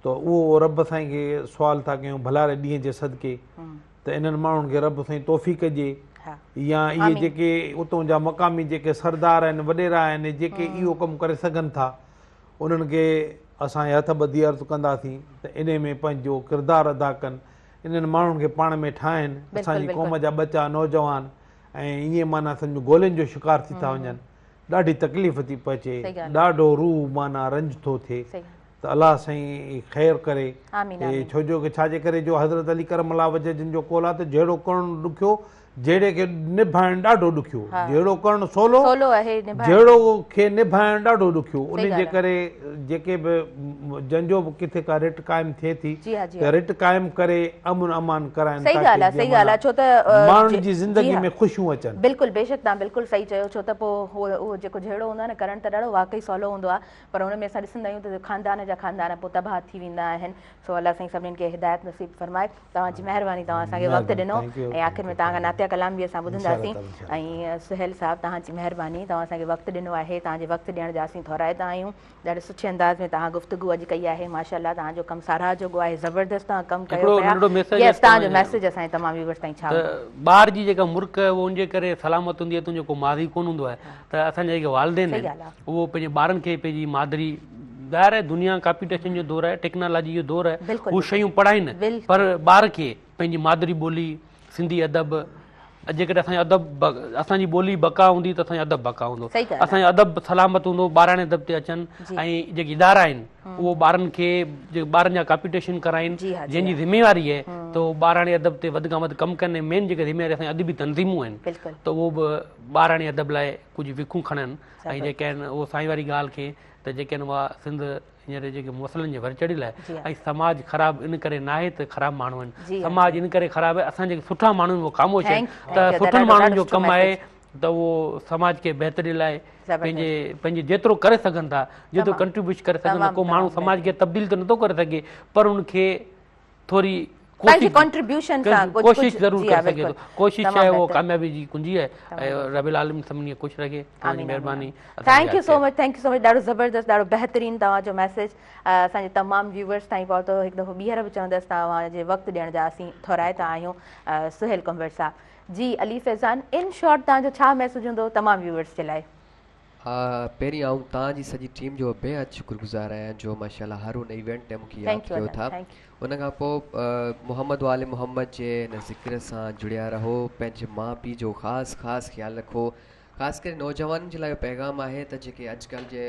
ته اهو رب سائين کي سوال ٿا ڪيون ڀلاري ڏينهن جي صدقي ته انهن ماڻهن کي رب سائين توفيق ڏي يا اهي جيڪي اتون جا مقامي جيڪي سردار آهن وڏيرا آهن جيڪي اهو ڪم ڪري سگهن ٿا انهن کي اسان هٿ ٻڌي عرض ڪنداسين ته انهي ۾ پنهنجو ڪردار ادا ڪن انهن ماڻهن کي پاڻ ۾ ٺاهن اسان جي قوم جا ٻچا نوجوان ۽ ائين معنيٰ سمجهه گولين جو شڪار ٿي ٿا وڃن ڏاڍي تڪليف ٿي پهچي ڏاڍو روح معنيٰ رنج ٿو ٿئي ته الله سائين خير ڪري ڇو جو ڇا جي ڪري جو حضرت علي ڪرم الله وجه جن جو قول آ ته جهيڙو ڪرڻ ڏکيو جهيڙي کي نڀائڻ ڏاڍو ڏکيو جهيڙو ڪرڻ سولو جهيڙو کي نڀائڻ ڏاڍو ڏکيو ان جي ڪري جيڪي به جن جو به ڪٿي ڪا رٽ قائم ٿئي ٿي ته رٽ قائم ڪري امن امان ڪرائن تاڪي جيئن ماڻهن جي زندگي ۾ خوشيون اچن. بلڪل بيشڪ توهان بلڪل صحيح چيو ڇو ته پوء اهو جيڪو جهيڙو هوندو آهي نه ڪرڻ ته ڏاڍو واقعي سولو هوندو آهي پر ان ۾ اسان ڏسندا آهيون ته خاندان جا خاندان پوء تباهه ٿي ويندا آهن سو الله سائين سڀني کي هدايت نصيب فرمائي توهان جي مهرباني توهان اسان کي وقت ڏنو ۽ آخر ۾ توهان کان نعتيه ڪلام به اسان ٻڌنداسين ۽ سهيل صاحب توهان جي مهرباني توهان اسان کي وقت ڏنو آهي توهان جي وقت ڏيڻ جا اسين ٿورائتا آهيون ڏاڍي سٺي انداز ۾ توهان گفتگو اڄ ڪئي آهي ماشاءالله توهان جو ڪم ساراهه جوڳو آهي زبردست توهان ڪم ڪيو پيا يس توهان جو ميسج اسان جي تمام ويورز تائين ڇا ته ٻار جي جيڪا مرڪ اهو ان جي ڪري سلامت هوندي آهي تنهنجو ڪو ماضي ڪونه هوندو آهي ته اسان جا جيڪي والدين آهن اهو پنهنجي ٻارن کي پنهنجي مادري ظاهر آهي دنيا ڪمپيوٽيشن جو دور آهي ٽيڪنالاجي جو دور آهي هو شيون پڙهائين پر ٻار کي پنهنجي مادري ٻولي سنڌي ادب جيڪڏهن اسان جو ادب اسان جي ٻولي بقا هوندي ته اسان جو ادب بقا هوندو اسان جو ادب سلامت هوندو ٻاراڻي ادب تي اچن ۽ جيڪي ادارا آهن اهو ٻارن کي ٻارن جا ڪمپيٽيشن ڪرائين جنهن جي ذميواري آهي ته اهو ٻاراڻي ادب تي وڌ کان وڌ ڪم ڪن ۽ مين جيڪا ذميواري اسان جي ادبي تنظيمون آهن ته اهو به ٻاراڻي ادب لاء ڪجهه وکون کڻن ۽ جيڪي آهن اهو سائين واري ڳالهه کي ته جيڪي آهن اها سنڌ هينئر جيڪي مسئلن جي ور چڙهيل آهي ۽ سماج خراب ان ڪري ناهي ته خراب ماڻهو آهن سماج ان ڪري خراب آهي اسان جيڪي سٺا ماڻهو آهن اهي خاموش آهن ته سٺن ماڻهن جو ڪم آهي ته اهو سماج کي بهتري لاء پنهنجي پنهنجي جيترو ڪري سگهن ٿا جيترو ڪنٽريبيوٽ ڪري سگهن ٿا ڪو ماڻهو سماج کي تبديل ته نٿو ڪري سگهي پر ان کي ٿوري پنهنجي ڪنٽريبيوشن سان ڪجهه ڪوشش ضرور ڪري سگهي ٿو ڪوشش آهي اهو ڪاميابي جي ڪنجي آهي ۽ رب العالمين سڀني کي خوش رکي توهان جي مهرباني thank you so much thank you so much ڏاڍو زبردست ڏاڍو بهترين توهان جو ميسيج اسان جي تمام ويورز تائين پهتو هڪ دفعو ٻيهر به چوندس توهان جي وقت ڏيڻ جا اسين ٿورائتا آهيون سهيل ڪنور صاحب جي علي فيضان ان شارٽ توهان جو ڇا ميسيج هوندو تمام ويورز جي لاء پهرين آئون توهان جي سڄي ٽيم جو بيحد شڪر گذار آهيان جو ماشاء الله هر ان ايونٽ تي مونکي ياد ڪيو ٿا ان کان پوء محمد وآل محمد جي ان ذڪر سان جڙيا رهو پنهنجي ماء پيء جو خاص خاص خيال رکو خاص ڪري نوجوانن جي لاء اهو پيغام آهي ته جيڪي اڄڪلهه جي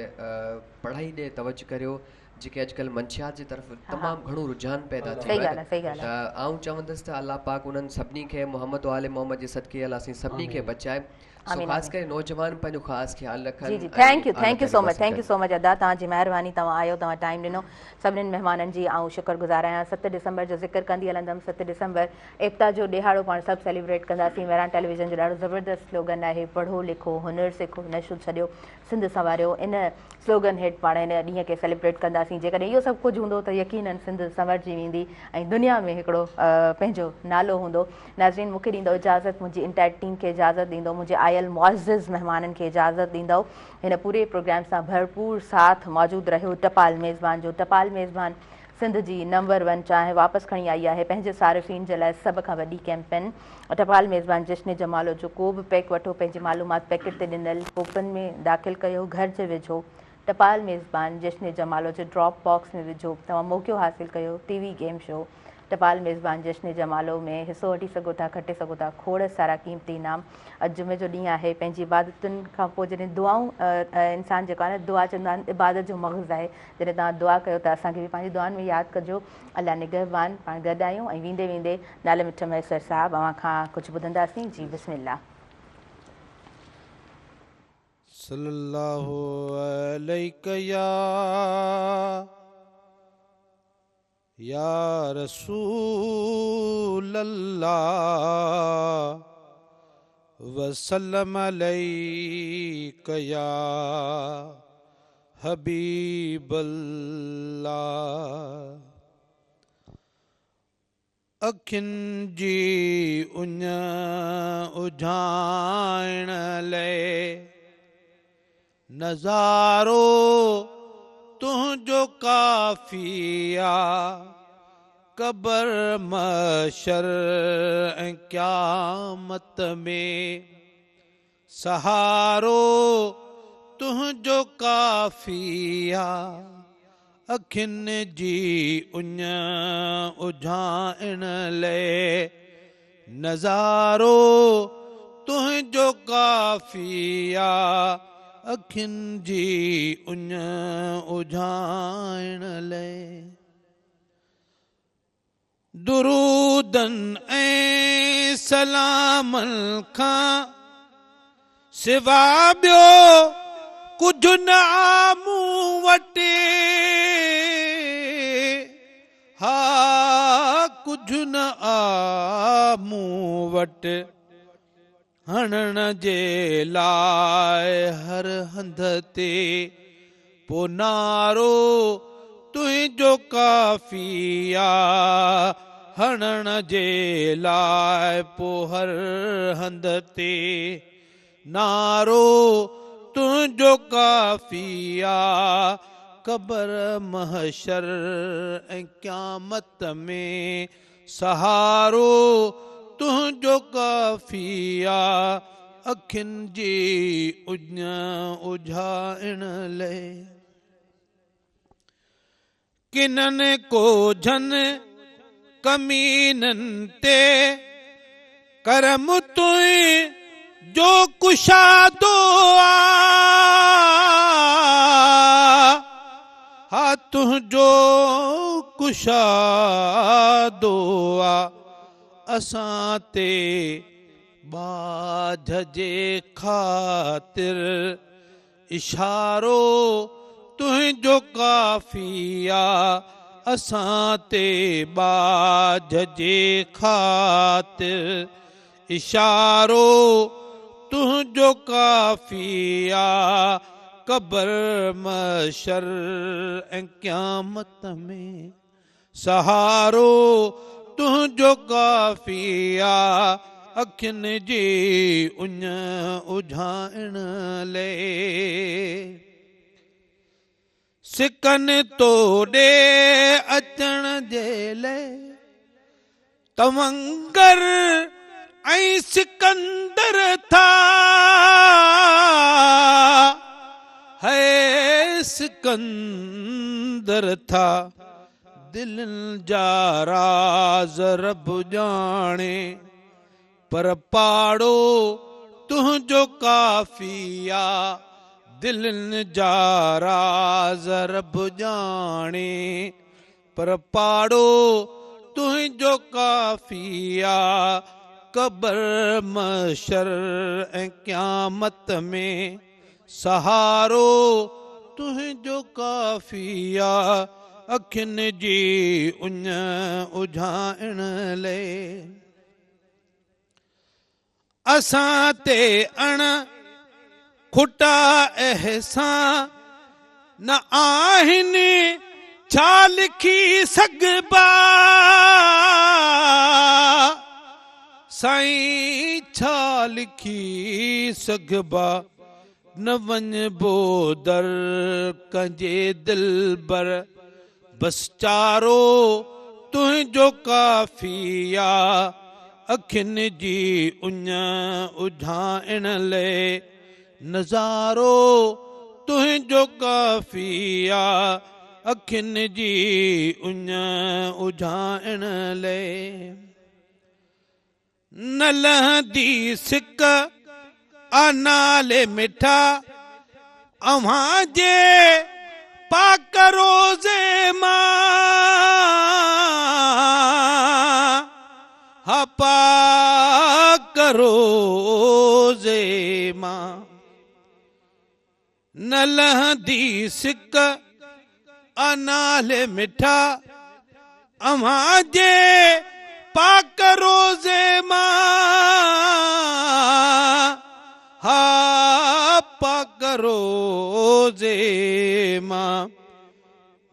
پڙهائي ڏي توجه ڪريو جيڪي اڄڪلهه منشيات جي طرف تمام گهڻو رجحان پيدا ٿي ويو آهي ته آئون چوندس ته الله پاڪ انهن سڀني کي محمد وآل محمد جي صدقي الله سائين سڀني کي بچائي سو خاص ڪري نوجوان پنهنجو خاص خيال رکن جي جي thank you thank you so much thank you so much ادا توهان جي مهرباني توهان آيو توهان ٽائيم ڏنو سڀني مهمانن جي آئون شڪر گذار آهيان 7 ڊسمبر جو ذڪر ڪندي هلندم 7 ڊسمبر ايڪتا جو ڏهاڙو پاڻ سڀ سيليبريٽ ڪنداسين مهراڻ ٽيليويزن جو ڏاڍو زبردست سلوگن آهي پڙهو لکو هنر سکو نشو ڇڏيو سنڌ سنواريو ان سلوگن هيٺ پاڻ ان ڏينهن کي سيليبريٽ ڪنداسين جيڪڏهن اهو سڀ ڪجهه هوندو ته يقينن سنڌ سنورجي ويندي ۽ دنيا ۾ هڪڙو پنهنجو نالو هوندو ناظرين مون کي ڏيندؤ اجازت منهنجي انٽائر ٽيم کي اجازت ڏيندؤ منهنجي آيل معزز مهمانن کي اجازت ڏيندؤ هن پوري پروگرام سان ڀرپور ساٿ موجود رهيو ٽپال ميزبان جو ٽپال ميزبان سنڌ جي نمبر ون چانهه واپس کڻي آئي آهي پنهنجي صارفين جي لاء سڀ کان وڏي ڪيمپين ٽپال ميزبان جشن جمالو جو ڪو به پيڪ وٺو پنهنجي معلومات پيڪيٽ تي ڏنل ڪوپن ۾ داخل ڪيو گهر جي ويجهو ٽپال ميزبان جشن جمالو جي ڊراپ باڪس ۾ وجهو توهان موقعو حاصل ڪيو ٽي وي گيم شو ٽپال ميزبان جشن جمالو ۾ حصو وٺي سگهو ٿا کٽي سگهو ٿا کوڙ سارا قيمتي انعام اڄ جمعي جو ڏينهن آهي پنهنجي عبادتن کان پوء جڏهن دعائون انسان جيڪو آهي نه دعا چوندا آهن عبادت جو مغز آهي جڏهن توهان دعا ڪيو ته اسان کي به پنهنجي دعائن ۾ ياد ڪجو الله نگهبان پاڻ گڏ آهيون ۽ ويندي ويندي نالي مٺ مهيسر صاحب اوهان کان ڪجهه ٻڌنداسين جي بسم الله. صلي الله عليڪ يا يا رسول الله وسلم عليڪ يا حبيب الله. अखियुनि जी उञ उझाइण लाइ नज़ारो तुंहिंजो काफ़ी आ क़बर महशर ऐं क़यामत में सहारो तुंहिंजो काफ़ी आ अखियुनि जी उञ उझाइण लाइ नज़ारो तुंहिंजो काफ़ी आ अखियुनि जी उञ उझाइण लाइ दुरूदनि ऐं सलामनि खां सिवा ॿियो कुझु न आ मूं वटि हा कुझु न आ मूं वटि हणण जे लाइ हर हंधि ते पोइ नारो तुंहिंजो काफ़ी आ हणण जे लाइ पोइ हर हंधि ते नारो तुंहिंजो काफ़ी आ क़बर महशर ऐं क़यामत में सहारो तुंहिंजो काफ़ी आ अखियुनि जी उञ उझाइण लाइ किननि कोझनि कमीननि ते करम तुंहिंजो कुशादो आ हा तुंहिंजो कुशादो आ असां ते बाझ जे ख़ातिर इशारो तुंहिंजो काफ़ी आ असां ते बाझ जे ख़ातिर इशारो तुंहिंजो काफ़ी आ क़बर महशर ऐं क़यामत में सहारो तुंहिंजो काफ़ी आ अखियुनि जी उञ उझाइण लाइ सिकनि तो ॾे अचण जे लाइ तवंगर ऐं सिकंदर था है सिकंदर था दिलनि जा राज़ रब ॼाणे पर पाड़ो तुंहिंजो काफ़ी आ दिलनि जा राज़ रब ॼाणे पर पाड़ो तुंहिंजो काफ़ी आ क़बर महशर ऐं क़यामत में सहारो तुंहिंजो काफ़ी आ अखियुनि जी उञ उझाइण लाइ असां ते अण खुटा अहसान न आहिनि छा लिखी सघबा साईं छा लिखी सघबा न वञिबो दर कंहिंजे दिलबर बसि चारो तुंहिंजो काफ़ी आ अखियुनि जी उञ उझाइण लाइ नज़ारो तुंहिंजो काफ़ी आ अखियुनि जी उञ उझाइण लाइ न लहंदी सिक आ नाले मिठा अव्हां जे पाक रोज़े मां हा पाक रोज़े मां न लहंदी सिक आ नाले मिठा अव्हां जे पाक रोज़े मां हा पाक रोज़े मां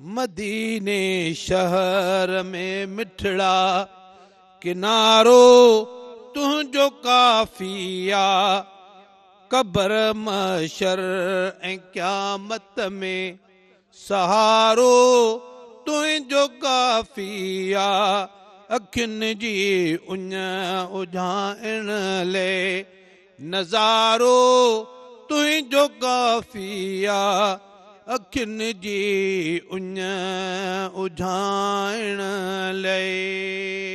मदीने शहर में मिठड़ा ڪنارو تنهنجو ڪافي آ. قبر محشر ۽ قيامت ۾ سهارو تنهنجو ڪافي آ. اکين جي اڃ اجهائڻ لئي نظارو تنهنجو ڪافي آ. اکين جي اڃ اجهائڻ لئي.